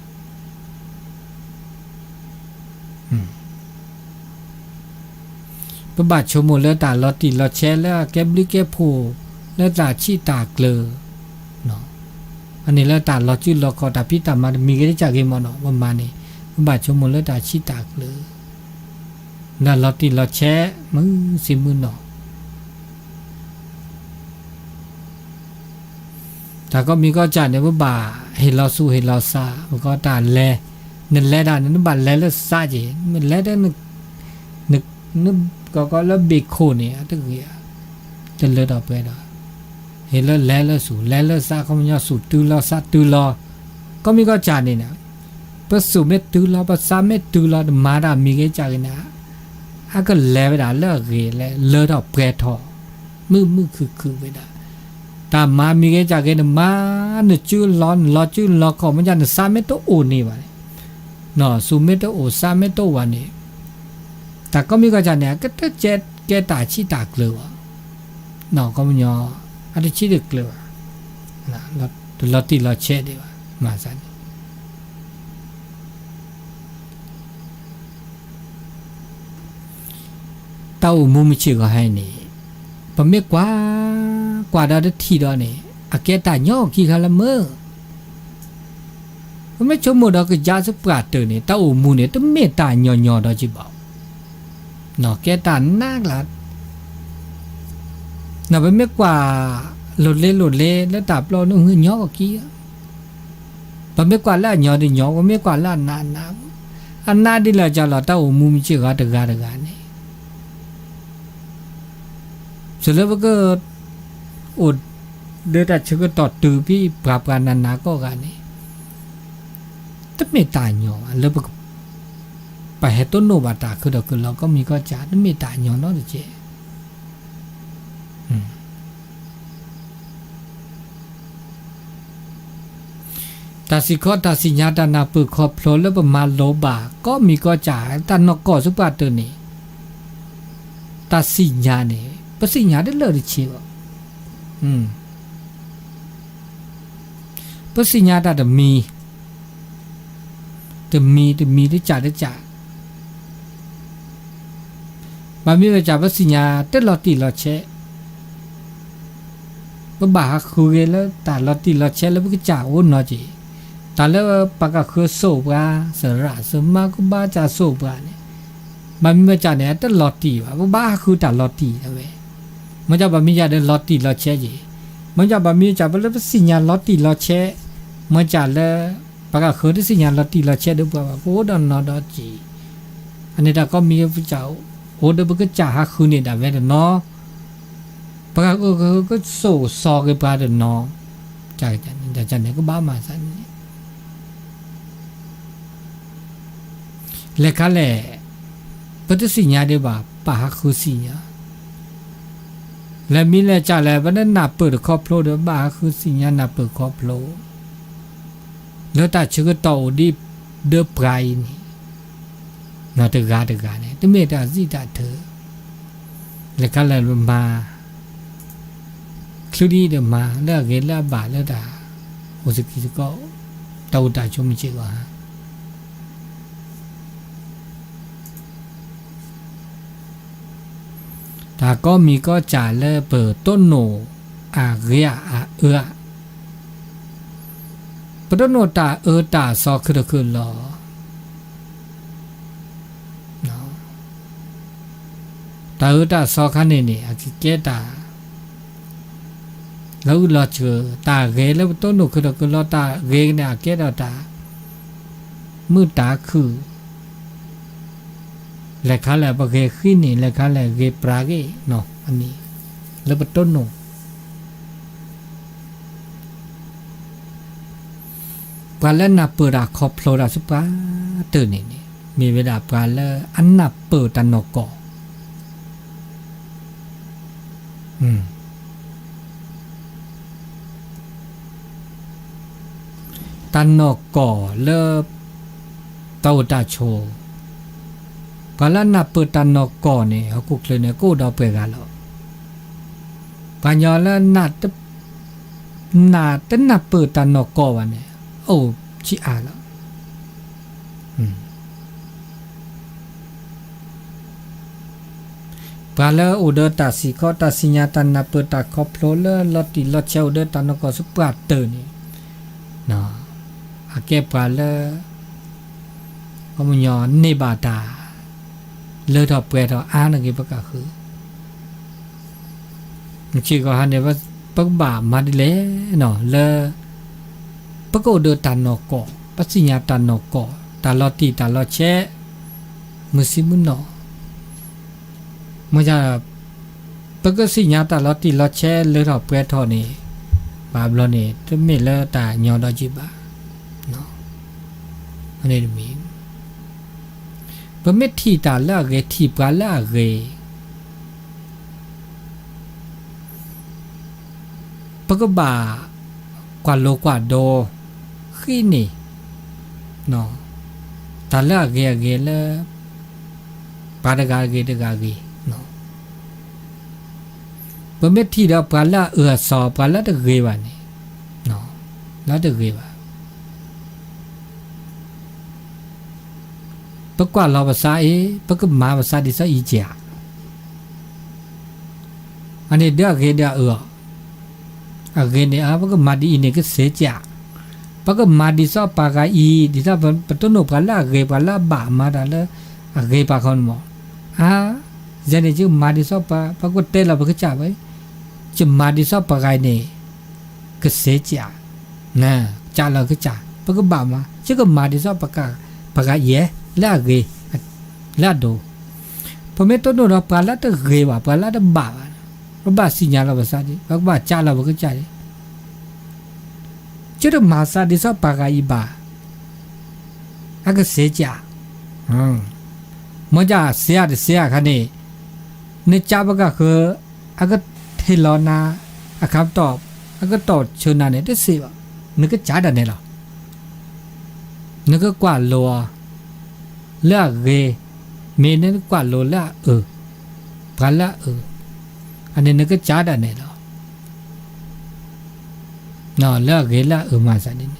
ပဘၣ်ဆိကမိၣ်လၢတၢ်လီၤတံၢ်လီၤဆဲးလၢအကဲဘျုးကဲဖှိၣ် လၢတၢ်ဆံးတၢ်ကျၢၤ, အန့ၣ်လၢတၢ်လီၤစုလီၤခီၣ် တၢ်ဖံးတၢ်မၤတမံၤဂ့ၤတစဲးဂ့ၤမ့ၢ်နီၤ ပမၤန့ၣ် ပဘၣ်ဆိကမိၣ်လၢတၢ်ဆံးတၢ်ကျၢၤ, လၢလီၤတံၢ်လီၤဆဲး မုာ်သံးမုာ်နီၢ် တၢ်ကီမံၤကီစၢ်န့ၣ် ပဘၣ်ဟ့ၣ်လီၤသူၣ်ဟ့ၣ်လီၤသး ပကီတၢ်လဲၤ, နလဲၤဒၣ်န့ၣ် နဘၣ်လဲၤလၢသးက့ၤ, နလဲၤဒီး နကီကီလၢဘ့ၣ်ခိၣ်န့ၣ် အတဂ့ၤ, တလၢထီၣ်ပှဲၤဒီး, ဟ့ၣ်လၢလဲၤလၢသူၣ် လဲၤလၢသး ခီပညီသူၣ်တုၤလီၤသးတုၤလီၤ, ကီမံၤကီစၢ်န့ၣ် ပသူၣ်မ့ၢ်တုၤလီၤ ပသးမ့ၢ်တုၤလီၤ တမၤတၢ်မံၤဂ့ၤကၢ်ဂ့ၤန့ၣ် အကလဲၤဝဲဒၣ်လၢအဂ့ၤ လၢလၢထီၣ်ပှဲၤထီၣ် မုာ်မုာ်ခုၣ်ခုၣ်ဝဲဒၣ်, တၢ်မၤမံၤဂ့ၤကၢ်ဂ့ၤန့ၣ် မၤနစုလီၤ နလီၤစုလီၤခီၣ် မ့ၢ်ဒ်နသးမ့ၢ်တအိၣ်န့ၣ်ဘၣ်န့ၣ်, သူၣ်မ့ၢ်တအိၣ်သးမ့ၢ်တအိၣ်ဘၣ်န့ၣ်, တၢ်ကိးမံၤကိးကၢ်န့ၣ် အကတကဲတၢ်ဆံးတၢ်ကျၢၤဘၣ်, နီၢ်ကီမညီ, အတဆံးတကျၢၤဘၣ်, တလီၤတံၢ်လီၤဆဲးဒံးဘၣ်မၤစၢၤန့ၣ် တၢ်အိၣ်မူမုၢ်ဆ့ၣ်ဂီၤဟဲန့ၣ်, ပမ့ၢ်ကွၢ်, ကွၢ်ဒီးတထံၣ်ဒီးန့ၣ် အကဲတၢ်ညီခံခါလၢမုၢ်, ပမ့ၢ်ဆိကမိၣ်ဒီးကယါစ့ၢ်ပှၢ်တၢၢ်န့ၣ် တၢ်အိၣ်မူန့ၣ် တမ့ၢ်တၢ်ညီညီဒီးက့ၤဘၣ်, ကဲတၢ်နးကျါ, ပမ့ၢ်ကွၢ်လိၤလ့လိၤလ့လၢတၢ်ပျီန့ၣ် ညီကီၢ်ခံ, ပမ့ၢ်ကွၢ်လၢအညီတညီ, ပမ့ၢ်ကွၢ်လၢအနးနး, အနးဒ်လဲၣ်ကၢ်လီၤ တၢ်အိၣ်မူမုၢ်ဆ့ၣ်ဂီၤတဂၤတဂၤန့ၣ် စၢၤလၢပကအိၣ်ဒီးတၢ်ဆၢကတီၢ်တုၤဖဲပှၤပှၤနးနးကိးဂၤန့ၣ်, တမ့ၢ်တၢ်ညီဘၣ်လၢပ ပဟဲတိၢ်နီၣ်ဘၣ်တၢ်ခုဒီးခုလီၤ ကိးမံၤကိးကၢ် တမ့ၢ်တၢ်ညီနီတကဲး တၢ်စံၣ်ခီတၢ်စံၣ်ညါတၢ်နၢ်ပၢၢ်ခီဖျိလၢပမၤလိဘၣ် ကိးမံၤကိးကၢ် တၢ်နီၢ်ကီၢ်စ့ၢ်ပှၢ်တၢၢ်န့ၣ်, တၢ်စံၣ်ညါန့ၣ် ပစံၣ်ညါတလၢာ်တဆ့ဘၣ်. ပစံၣ်ညါတၢ်တမံၤ, တမံၤတမံၤတကၢ်တကၢ် ဘၣ်မ့ၢ်ဝဲကၢ်ပစံၣ်ညါတလီၤတံၢ်လီၤဆဲး, ပဘၣ်ဟးဃုဂ့ၤလၢတၢ်လီၤတံၢ်လီၤဆဲးလၢပကစၢ်အိၣ်နီၤက့ၤ, တၢ်လၢပှၤကဃၢၤစိာ်ပှၤ, စရၣ်စမါကဘါစၢ်စိာ်ပှၤန့ၣ်, ဘၣ်မ့ၢ်ဝဲကၢ်န့ၣ် တလီၤတံၢ်ဘၣ်, ပဘၣ်ဟးဃုတၢ်လီၤတံၢ်ဒၣ်ဝဲ, မ့ၢ်ကၢ်ဘၣ်မ့ၢ်ယၤဒီးလီၤတံၢ်လီၤဆဲးက့ၤ, မ့ၢ်ကၢ်ဘၣ်မ့ၢ်ယၤကၢ်ပလၢပစံၣ်ညါလီၤတံၢ်လီၤဆဲး, မ့ၢ်ကၢ်လၢ ပှၤကဃၢၤတစံၣ်ညါလီၤတံၢ်လီၤဆဲးဒီးပှၤဘၣ် ပအိၣ်ဒီးနီၤဒီးက့ၤ, အန့ၣ်တၢ်ကိးမံၤပကစၢ်အိၣ်ဒီးပကစၢ်ဟးဃုန့ၣ်ဒၣ်ဝဲတနီၤ, ပှၤကဃၢၤကစိာ်စီၤက့ၤပှၤတနီၤ, န့ၣ်ကဘၣ်မၤစၢၤန့ၣ် လဲၤခါလဲၣ်, ပတစံၣ်ညါဒံးဘၣ် ပဟးဃုစံၣ်ညါ, လဲၤမံၤလဲၤကၢ်လဲၣ် ပနနၢ်ပၢၢ်တခီဖျိဒီး ဘၣ်ဟးဃုစံၣ်ညါနၢ်ပၢၢ်ခီဖျိ, လၢတၢ်ဆၢကတီၢ်အိၣ်ဒံးဒီးပှၤအံၤန့ၣ်, နီၢ်တဂၤတဂၤန့ၣ် တမ့ၢ်တၢ်စံးတၢ်ထၢ, လဲၤခါလဲၣ်ပမၤ ချုးဒံးဒီးမၤလၢအဂ့ၤလၢအဘၣ်လၢတၢ်အိၣ်စကံစကီး, တၢ်အိၣ်တၢ်ဆိးမုၢ်ဆ့ၣ်ဂီၤဧါ, တၢ်ကိးမံၤကိးကၢ်လၢပတိၢ်နီၣ်အဂ့ၤအအၢဧါ, ပတိၢ်နီၣ်တၢ်အၢတၢ်သီခုတခုလီၤ. တၢ်အၢတၢ်သီခါန့ၣ်န့ၣ် အကကဲတၢ် လီၤအုၣ်လီၤစၢၤ, တၢ်ဂ့ၤလၢပတိၢ်နီၣ်ခုတခုလီၤ တၢ်ဂ့ၤန့ၣ် အကဲထီၣ်တၢ် မုာ်တၢ်ခုၣ်, လဲၤခါလဲၣ်ပဂ့ၤဃံန့ၣ် လဲၤခါလဲၣ်ဂ့ၤပြးဂ့ၤနီၤ အန့ၣ် လၢပတိၢ်နီၣ် ပှၤလၢနၢ်ပၢၢ်တၢ်ခီဖျိတၢ်စ့ၢ်ကီးတၢၢ်န့ၣ်န့ၣ် မ့ၢ်ဝဲဒၣ်ပှၤလၢအနၢ်ပၢၢ်တၢ်နီၢ်ကီၢ်, တၢ်နီၢ်ကီၢ်လၢ တၢ်အိၣ်တၢ်ဆိး, ပှၤလၢအနၢ်ပၢၢ်တၢ်နီၢ်ကီၢ်န့ၣ် ဟီၣ်ခိၣ်ချၢန့ၣ် ကအိၣ်ဒီးပှဲၤဂၤလီၤ. ပှၤကညီလၢ နၢ်တနၢ်ပၢၢ်တၢ်နီၢ်ကီၢ်ဘၣ်န့ၣ် အိၣ်ဆံးအါလီၤ. ပှၤလၢအိၣ်ဒီးတၢ်စံၣ်ခီ တၢ်စံၣ်ညီၣ် တၢ်နၢ်ပၢၢ်တၢ်ခီဖျိလၢလီၤတံၢ်လီၤဆဲးအိၣ်ဒီးတၢ်နီၢ်ကီၢ်စ့ၢ်ကီးတၢၢ်န့ၣ် အကဲပှၤလၢ ခီပညီန့ၢ်ဘၣ်တၢ် လၢထီၣ်ပှဲၤထီၣ်အါန့ၢ်က့ၤပကဃု မုၢ်ဆ့ၣ်ဂီၤဟါန့ၣ် ပကဘၣ်မၤဒ်လဲၣ်နီၤ လၢ ပကအိၣ်ဒီးတၢ်နီၢ်ကီၢ် ပစံၣ်ညီၣ်တၢ်နီၢ်ကီၢ် တၢ်လီၤတံၢ်တၢ်လီၤဆဲး မုၢ်ဆ့မုၢ်နီၢ် မ့ၢ် ပကစံၣ်ညီၣ်တၢ်လီၤတံၢ်လီၤဆဲးလၢထီၣ်ပှဲၤထီၣ်န့ၣ် ဘၣ်ဘျီန့ၣ် တမ့ၢ်လၢတၢ်ညီဒီးက့ၤဘၣ်. အန့ၣ်တမံၤ ပမ့ၢ်ထံၣ်တၢ်လၢအဂ့ၤ ထံၣ်ပှၤလၢအဂ့ၤ ပကဘၣ်ကွၢ်လိကွၢ်ဒိ ဃံးန့ၢ် တၢ်လၢအဂ့ၤအဂ့ၤလၢ ပှၤတဂၤဂ့ၤတဂၤဂ့ၤ, ပမ့ၢ်ထံၣ်ဒီးပှၤလၢအအၢအစီၤ ပှၤလၢတဂ့ၤဘၣ်န့ၣ်, လၢတဂ့ၤဘၣ်, ပကွၢ်လီၤပသးအံၤ ပကမၤပသးဒ်သိးအံၤဧါ. အန့ၣ်ဒုးအဂ့ၤဒီးအအၢအီၤ, အဂ့ၤန့ၣ် ပကမၤဒ်အံၤန့ၣ်ကသ့ဧါ. ပကမၤဒ်သိးပှၤဂၤအံၤ ဒ်သိးပတိၢ်နီၣ်ပှၤလၢအဂ့ၤ ပှၤလၢအဘၣ်မၤတၢ်လၢအဂ့ၤပှၤခီန့ၣ်မး, အါ, ယဲန့ၣ်ယကမၤဒ်သိးပှၤ ပကတဲလီၤပကစၢ်ဝဲ, ယမၤဒ်သိးပှၤဂၤအံၤန့ၣ် ကသ့ဧါ, ကးလီၤကစၢ် ပကဘၣ်မၤ ယကမၤဒ်သိး ပှၤဂၤယဲ လၢအဂ့ၤ, လၢအဒိၣ်, ပမ့ၢ်တိၢ်နီၣ်ဒီးပှၤလၢတဂ့ၤဘၣ် ပှၤလၢတဘၣ်ဘၣ်, ပဘၣ်သ့ၣ်ညါလီၤပသးဒ် ပကဘၣ်ကးလီၤပကစၢ်ဒ် ယတမၤသးဒ်သိးပှၤဂၤအံၤဘၣ်, အကသ့ဧါ. မ်ယစ့ဧါတသ့အခါန့ၣ်, နကးပကဃၢၤ, အကထံၣ်လီၤနၤ, အခါပတီၢ်, အကတီၢ်ဆၢနၤန့ၣ် တသ့ဘၣ်, နကစးဒၣ်နဲလီၤ. နကကွၢ်လိအီၤ လၢအဂ့ၤ, မ့ၢ်နကွၢ်လိလၢအအၢ, ပှၤလၢအအၢ, အန့ၣ်နကစးဒၣ်နဲလီၤ. လၢအဂ့ၤလၢအအၢမၤသးဒ်န့ၣ်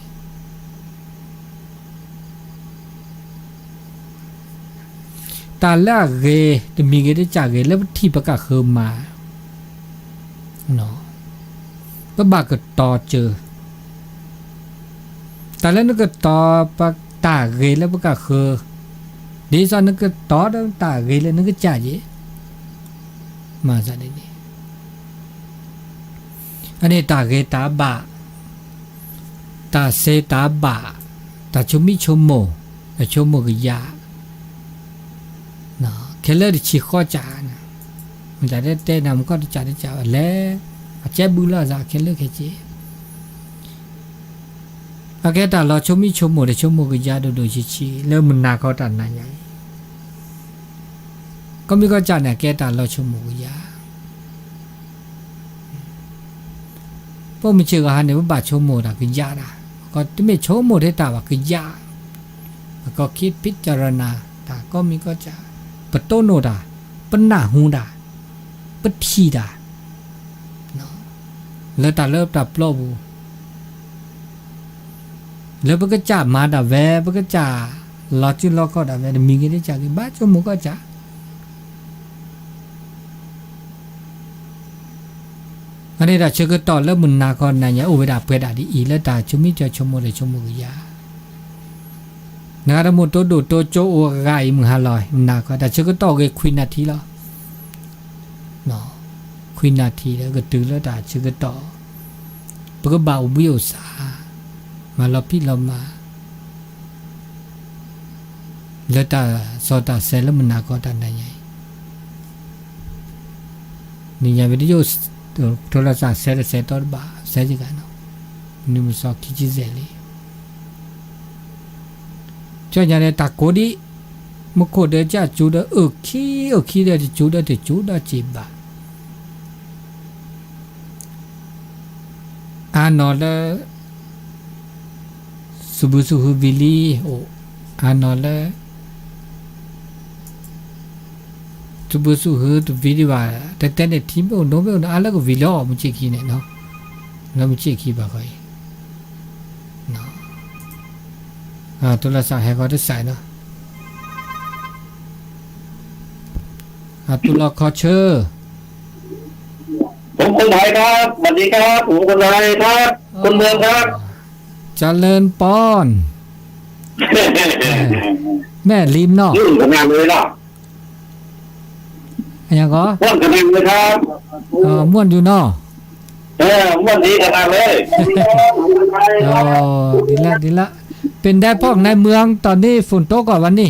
တၢ်လၢအဂ့ၤ တမံၤဂ့ၤတစဲးဂ့ၤ လၢပထံၣ်ပကဃၢၤမၤ, ပဘၣ်ကတီၤစၢၤ, တၢ်လၢနကတီၤပတၢ်ဂ့ၤလၢပကဃၢၤ, ဒ်သိးနကတီၤဒီးတၢ်ဂ့ၤလၢနကစၢ်ယဲ, မၤသးဒ်န့ၣ် အန့ၣ်တၢ်ဂ့ၤတၢ်ဘၣ်, တၢ်စ့တၢ်ဘၣ်, တၢ်ဆိမိၣ်ဆိကမိၣ်, တၢ်ဆိကမိၣ်ကယၢ်, ခဲလၢာ်တဆံဃီစး, မတၤတဲတဲနၤမူကီၢ်တစးတစးဘၣ်လဲၣ်, အကဲဘုလီၤသးခဲလၢာ်ခဲဆ့ အကဲတၢ်လီၤဆိမိၣ်ဆိကမိၣ် တၢ်ဆိကမိၣ်ကယၢ်ဒိၣ်ဒိၣ်ဆံးဆံး လၢမုၢ်နၤခီတၢ်နၤညါအံၤ, ကီၢ်မံၤကီၢ်စဲၣ်န့ၣ် အကဲတၢ်လီၤဆိကမိၣ်ကယၢ် ပမုၢ်ဆ့ၣ်ဂီၤဟါန့ၣ် ပဘၣ်ဆိကမိၣ်တၢ်ကယၢ်ဒၣ်, ပကတမ့ၢ်ဆိကမိၣ်ထဲတၢ်ဘၣ်ကယၢ်, ပကခံဖံးတရနၤ တၢ်ကီၢ်မံၤကီၢ်စဲၣ်, ပတိၢ်နီၣ်တၢ်, ပနၢ်ဟူတၢ်, ပထံၣ်တၢ်, လၢတၢ်လၢတၢ်ပျီပူၤ လၢပကစၢ်မၤဒၣ်ဝဲ ပကစၢ်လီၤစုလီၤခီၣ်ဒၣ်ဝဲ တမံၤဂ့ၤတစဲးဂ့ၤ ဘၣ်ဆိကမိၣ်ကီၢ်စဲၣ် အန့ၣ်တၢ်ဆၢကတီၢ်လၢမုၢ်နၤခီနၤညါ အိၣ်ဝဲဒၣ်ပှဲၤဒၣ်ဒ်အံၤ လၢတၢ်ဆိမိၣ်ဆိကမိၣ်ဒီးဆိကမိၣ်ကယၢ်, နဂၤတမိၣ်တိဒိၣ်တိကၠိအိၣ်အဂၤအံၤ မုၢ်ဟါလီၤ မုၢ်နၤခီ တၢ်ဆၢကတီၢ်ဂ့ၤခွံနၣ်ထံလီၤ ခွံနၣ်ထံဒီးကတုၤလၢတၢ်ဆၢကတီၢ်, ပကဘၣ်အိၣ်ဘှံးအိၣ်သါ, မၤလီၤဖံးလီၤမၤ လၢတၢ်စီတၢ်ဆှံလၢမုၢ်နၤခီတၢ်နၤညါအံၤ, နံၤညါဝဲတယိၣ် ထိလၢသးဆှဲတဆှဲတီတဘၣ် ဆှဲယဂၤနီၤ, နံၤမုၢ်စီၤခံဆံယဲၢ်လံ ကၠီညါန့ၣ် တၢ်ကိးဒံး, မူခိၣ်ဒီးကၠၢ်ကၠူဒီးအုၣ်ခံ အုၣ်ခံဒီးတကၠူဒီးတကၠူဒီးစံးဘၣ်, အါနီၤလၢ သူၣ်ဘုသူၣ်ဟုဝံၤလံအိၣ်, အါနီၤလၢ သူၣ်ဘုသူၣ်ဟုတဝံၤဒံးဘၣ်, တဲတဲန့ၣ်ထံမ့ၢ်အိၣ်နိမ့ၢ်အိၣ်န့ၣ် အါလၢကဝံၤလီၤအီၤမုၢ်ဆ့ၣ်ခံန့ၣ်, လၢမုၢ်ဆ့ၣ်ခံဘၣ်ဃီအံၤ, ထိလၢသးဟဲဃီတစဲးနီၤ, အတူၢ်လီၤခီဆၢ ผมคนไทยครับ สวัสดีครับ ผมคนไทยครับ คนเมืองครับ เจริญปอน แม่ริมเนาะ ม่วนขนาดเลยเนาะ อะหยังก่อ ม่วนขนาดเลยครับ เออ ม่วนอยู่เนาะ เออ ม่วนดีขนาดเลย เออ ดีละ ดีละ เป็นได้พ่องในเมืองตอนนี้ฝนตกก่อนวันนี้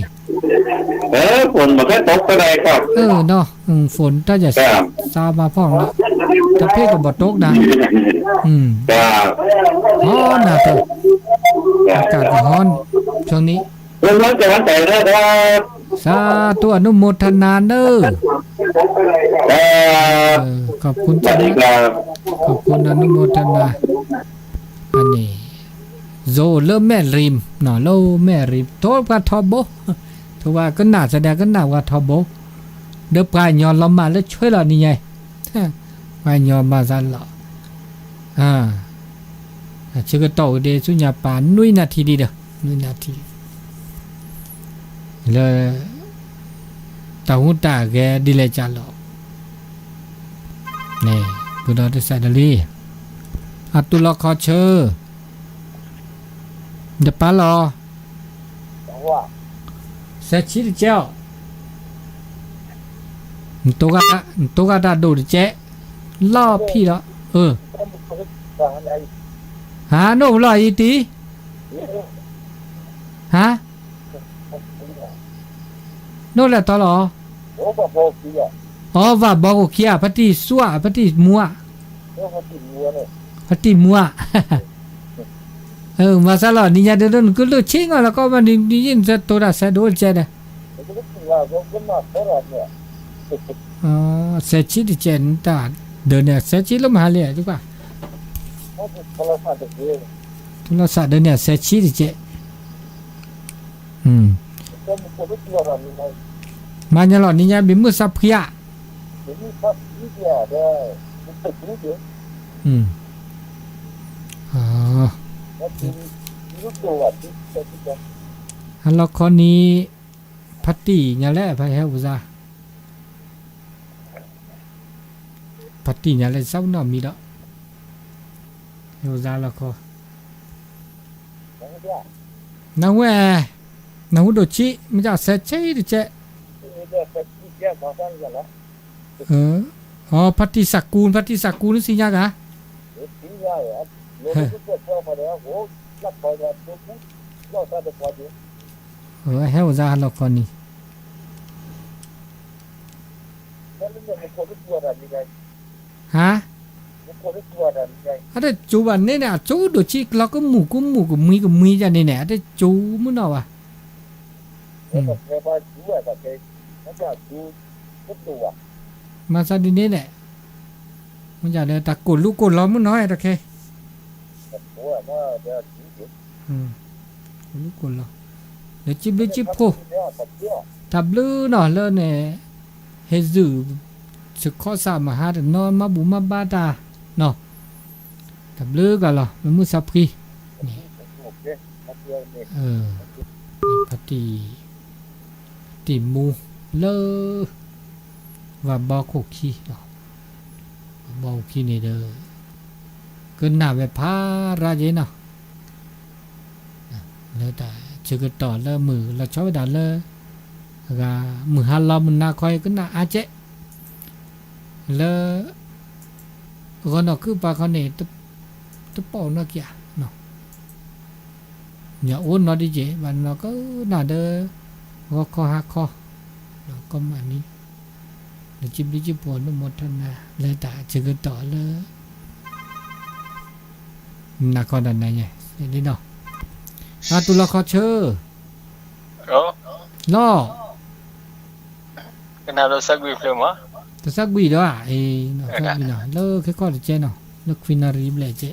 เออ ฝนบ่ค่อยตกเท่าไหร่ครับ เออเนาะ อืม ฝนถ้าจะ ครับ ซามาพ่องละ แต่พี่ก็บ่ตกนะ อืม ครับ ฮ้อนนะเธอ ครับ อากาศก็ฮ้อน ช่วงนี้ เรื่องน้องจะวันแต่งนะครับ สาธุ อนุโมทนาเนอะ ครับ เออ ขอบคุณจ้ะ สวัสดีครับ ขอบคุณ อนุโมทนา အန့ၣ် ယိၤလၢမဲၢ်ရံၤ နီၤ လၢမဲၢ်ရံၤ ထိပှၤထီဘိ ထိပှၤကနၣ်သဒၢကနၣ်ပှၤထီဘိ ဒီးပှၤကညီလီၤမၢ်လၢဆွဲလီၤနံၤညါအံၤ, ပှၤကညီမၤသးလီၤ, ဆၢကတီၢ်ဝဲဒၣ်ဆူညါပာ်နွံနၣ်ထံဒံးဒီး, နွံနၣ်ထံ, လၢ တၢ်ဟူးတၢ်ဂဲၤဒ်လဲၣ်ကလီၤ, န့ၣ်, ပူၤဒီးတစဲးဒီးလံ, အတူၢ်လီၤခီဆၢ, တပာ်လီၤ စဲးဆံတကဲးအီၤ, နတိဂၤတၢ်ဒိၣ်တကဲး, လီၤဖံးလီၤ, အၢ, ဟါ နအိၣ်ဖျီၣ်အံၤတံၢ်, ဟါ, နအိၣ်လဲၤတီလီၤ, အီ ဝၤဘီခိၣ်ခံဧါ, ဖါတံၢ်စူဧါ, ဖါတံၢ်မူဧါ, ဖါတံၢ်မူဧါ, မၤစၢ်လီၤ နံၤညါဒုးဒိၣ်နကုၢ်လိၣ်ဆ့ၣ်နီၤလီၤကီၢ်ဘၣ် နံၤယံၣ်နတိၤတၢ်စဲးဒိၣ်တကဲးဒီး, စဲးဆံတကဲး နတၢ်ဒၢးန့ၣ် စဲးဆံလၢမဟါလံ တပၣ်, ထူလီၤစးဒၢးန့ၣ် စဲးဆံတကဲး, မၤညါလီၤ နံၤညါဘံမုၢ်စးဖှံဧါ, ဟါလီၤခီနံၤ, ဖါတံၢ်ညါလဲၣ် ဖါဟဲဝံၤစါ, ဖါတံၢ်ညါလဲၣ် စးနီၢ်မံဒီး, ဟဲဝံၤစါလီၤခီ, နဝဲ, နဟူဒိၣ်ဆံး မ့ၢ်စဲးဆံတကဲး, အဖါတံၢ်စးကူ, ဖါတံၢ်စးကူ နသ့ၣ်ညါဂၤ, ဟဲဝံၤစါဟါလီၤခီနံၤ, ဟါ, အတကၠိဘၣ်န့ၣ်န့ၣ် အကၠိဒိၣ်ဆံး လီၤကမူၣ်ကမူၣ်ကမှံကမှံယါန့ၣ်န့ၣ် အတကၠိမုၢ်နီၢ်ဘၣ်, မၤသးဒ်န့ၣ်န့ၣ်, မ့ၢ်ဒ်လၢတၢ်ကိၢ်လူကိၢ်လီၤမုၢ်နီၢ်တခဲ, ကိၢ်လူကိၢ်လီၤ, လၢစံးဘျုးစံးဖှိၣ်, တၢ်ဘျုးနီၤလၢန့ၣ်, ဟဲဇုာ်, စခီစးမဟါတနီၤ မၤဘူၣ်မၤဘါတၢ်, နီၤ, တၢ်ဘျုးကလီၤ မ့ၢ်မုၢ်စးဖှံ, န့ၣ်, ဖါတံၢ်, ဖါတံၢ်မူလၢ ဝၤဘီခိၣ်ခံ, ဝၤဘီခိၣ်ခံန့ၣ်ဒီး, ကနၣ်ဝဲဖးရါက့ၤနီၤ, လၢတၢ်ဆၢကတီၢ်လၢမုၢ်လီၤဆီဝဲဒၣ်လၢ, အဂၤမုၢ်ဟါလီၤမုၢ်နၤခီအံၤ ကနၣ်အါကဲး, လၢ ဂီၤနီၢ်ခုၣ်ပၤခီန့ၣ်, တပိာ်နီၢ်က့ၤဧါ, ညၣ်အိၣ်နီၢ်ဒ်က့ၤ ဘၣ်နီၢ်ကနၣ်ဒီး, ဂီၤခီဟါခီ, ကီမးန့ၣ်, လၢစံးဘျုးစံးဖှိၣ် နမိၣ်ထၢနၤ လၢတၢ်ဆၢကတီၢ်လၢ နၤခီဒီးနၤညါ, နီၤ, အတူၢ်လီၤခီဆၢ, လီၤ, တၢ်သးကွံာ်ဒီး, လၢခဲကီၢ်တကဲနီၤ လၢခွံနၣ်ရံၣ်ဘျဲၣ်ကဲး,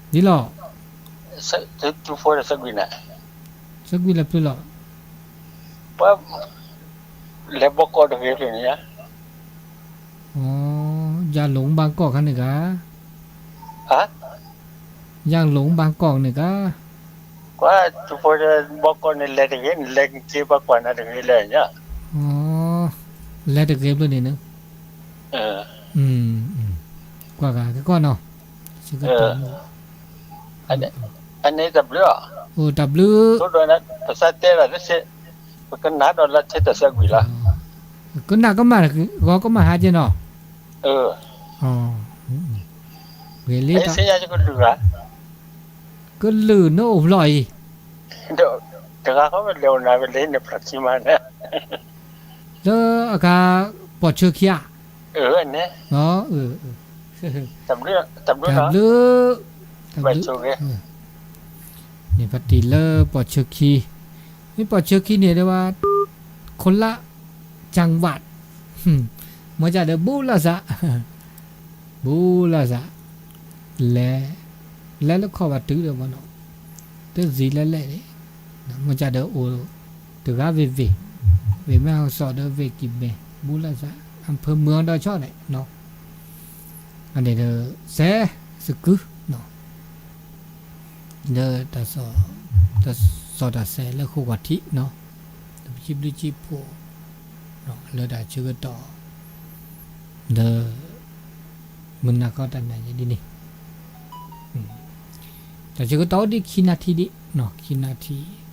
ဒ်လီၤ, သးကွံာ်လၢဖျၢၣ်လီၤ, လဲၤဘီကီၢ်တဂ့ၤဖျၢၣ်န့ၣ်ဧါ, ယၤလီၤဘၣ်ကီၢ်ခါန့ၣ်ဂၤ, ယၤလီၤဘၣ်ကီၢ်န့ၣ်ဂၤ, ကွၢ်, ဘီကီၢ်န့ၣ်လဲၤတဂ့ၤ နလဲၤက့ၤဘၣ်ကွၢ်နၤတဂ့ၤလဲၣ်ညါ, လဲၤတဂ့ၤဖျၢၣ်န့ၣ်န့ၣ်, ကွၢ်ဂၤကကွၢ်နီၤ, အန့ၣ်တၢ်ဘျုး, တၢ်ဘျုး, ပသးတဲလီၤ, ပကနၣ်ဒီးလၢထဲတၢ်သးကွံာ်လီၤ, ကနၣ်ကမၣ်, ဂီၤကမၣ်ဟါက့ၤနီၤ, ဂ့ၤလံ, ကလုာ်နအိၣ်ဖျီၣ်အံၤ, တဂၤဃီမ့ၢ်လဲၤအိၣ်နၤဝဲလဲၤန့ၣ်ဖျီၣ်ခံမးန့ၣ်, လၢအဂၤ, ပိာ်ဆၢခံဧါ, န့ၣ်, တၢ်ဘျုး, တၢ်ဘျုး, န့ၣ်ဖါတံၢ်လၢပိာ်ဆၢခံ, မ့ၢ်ပိာ်ဆၢခံန့ၣ်ဒ်ဝဲ, ခိလး, ကၠၣ်ဝး, မ့ၢ်ကဒီးဘူးလီၤစး, ဘူးလီၤစး, လဲၤ, လဲၤလၢခီၣ်ဘၣ်တုၤဒီးဘၣ်နီၤ, တၢ်စံးလဲၤလဲၣ်န့ၣ်, မ့ၢ်ကဒီးအိၣ်, တဂၤဝ့ၢ်ဝ့ၢ်, ဝ့ၢ်မဲၢ်ဟီၣ်စီၣ်ဒီးဝ့ၢ်ကံၢ်မဲၣ် ဘူလၢ်စး အဖၢမုၢ်အီၤဒီးဆီန့ၣ် အန့ၣ်ဒီး စဲးစကု လၢ တၢ်စီၣ်တၢ်ဆဲးလၢဃိာ်ကွၢ်ထံး ဒီးပစံးဘျုးစံးဖှိၣ် လၢတၢ်ဆၢကတီၢ် ဒီး မုၢ်နၤခီတၢ်နာ်ယဲဒ်န့ၣ် တၢ်ဆၢကတီၢ်အိၣ်ဒံးခံနၣ်ထံၣ်ဒံး ခံနၣ်ထံၣ်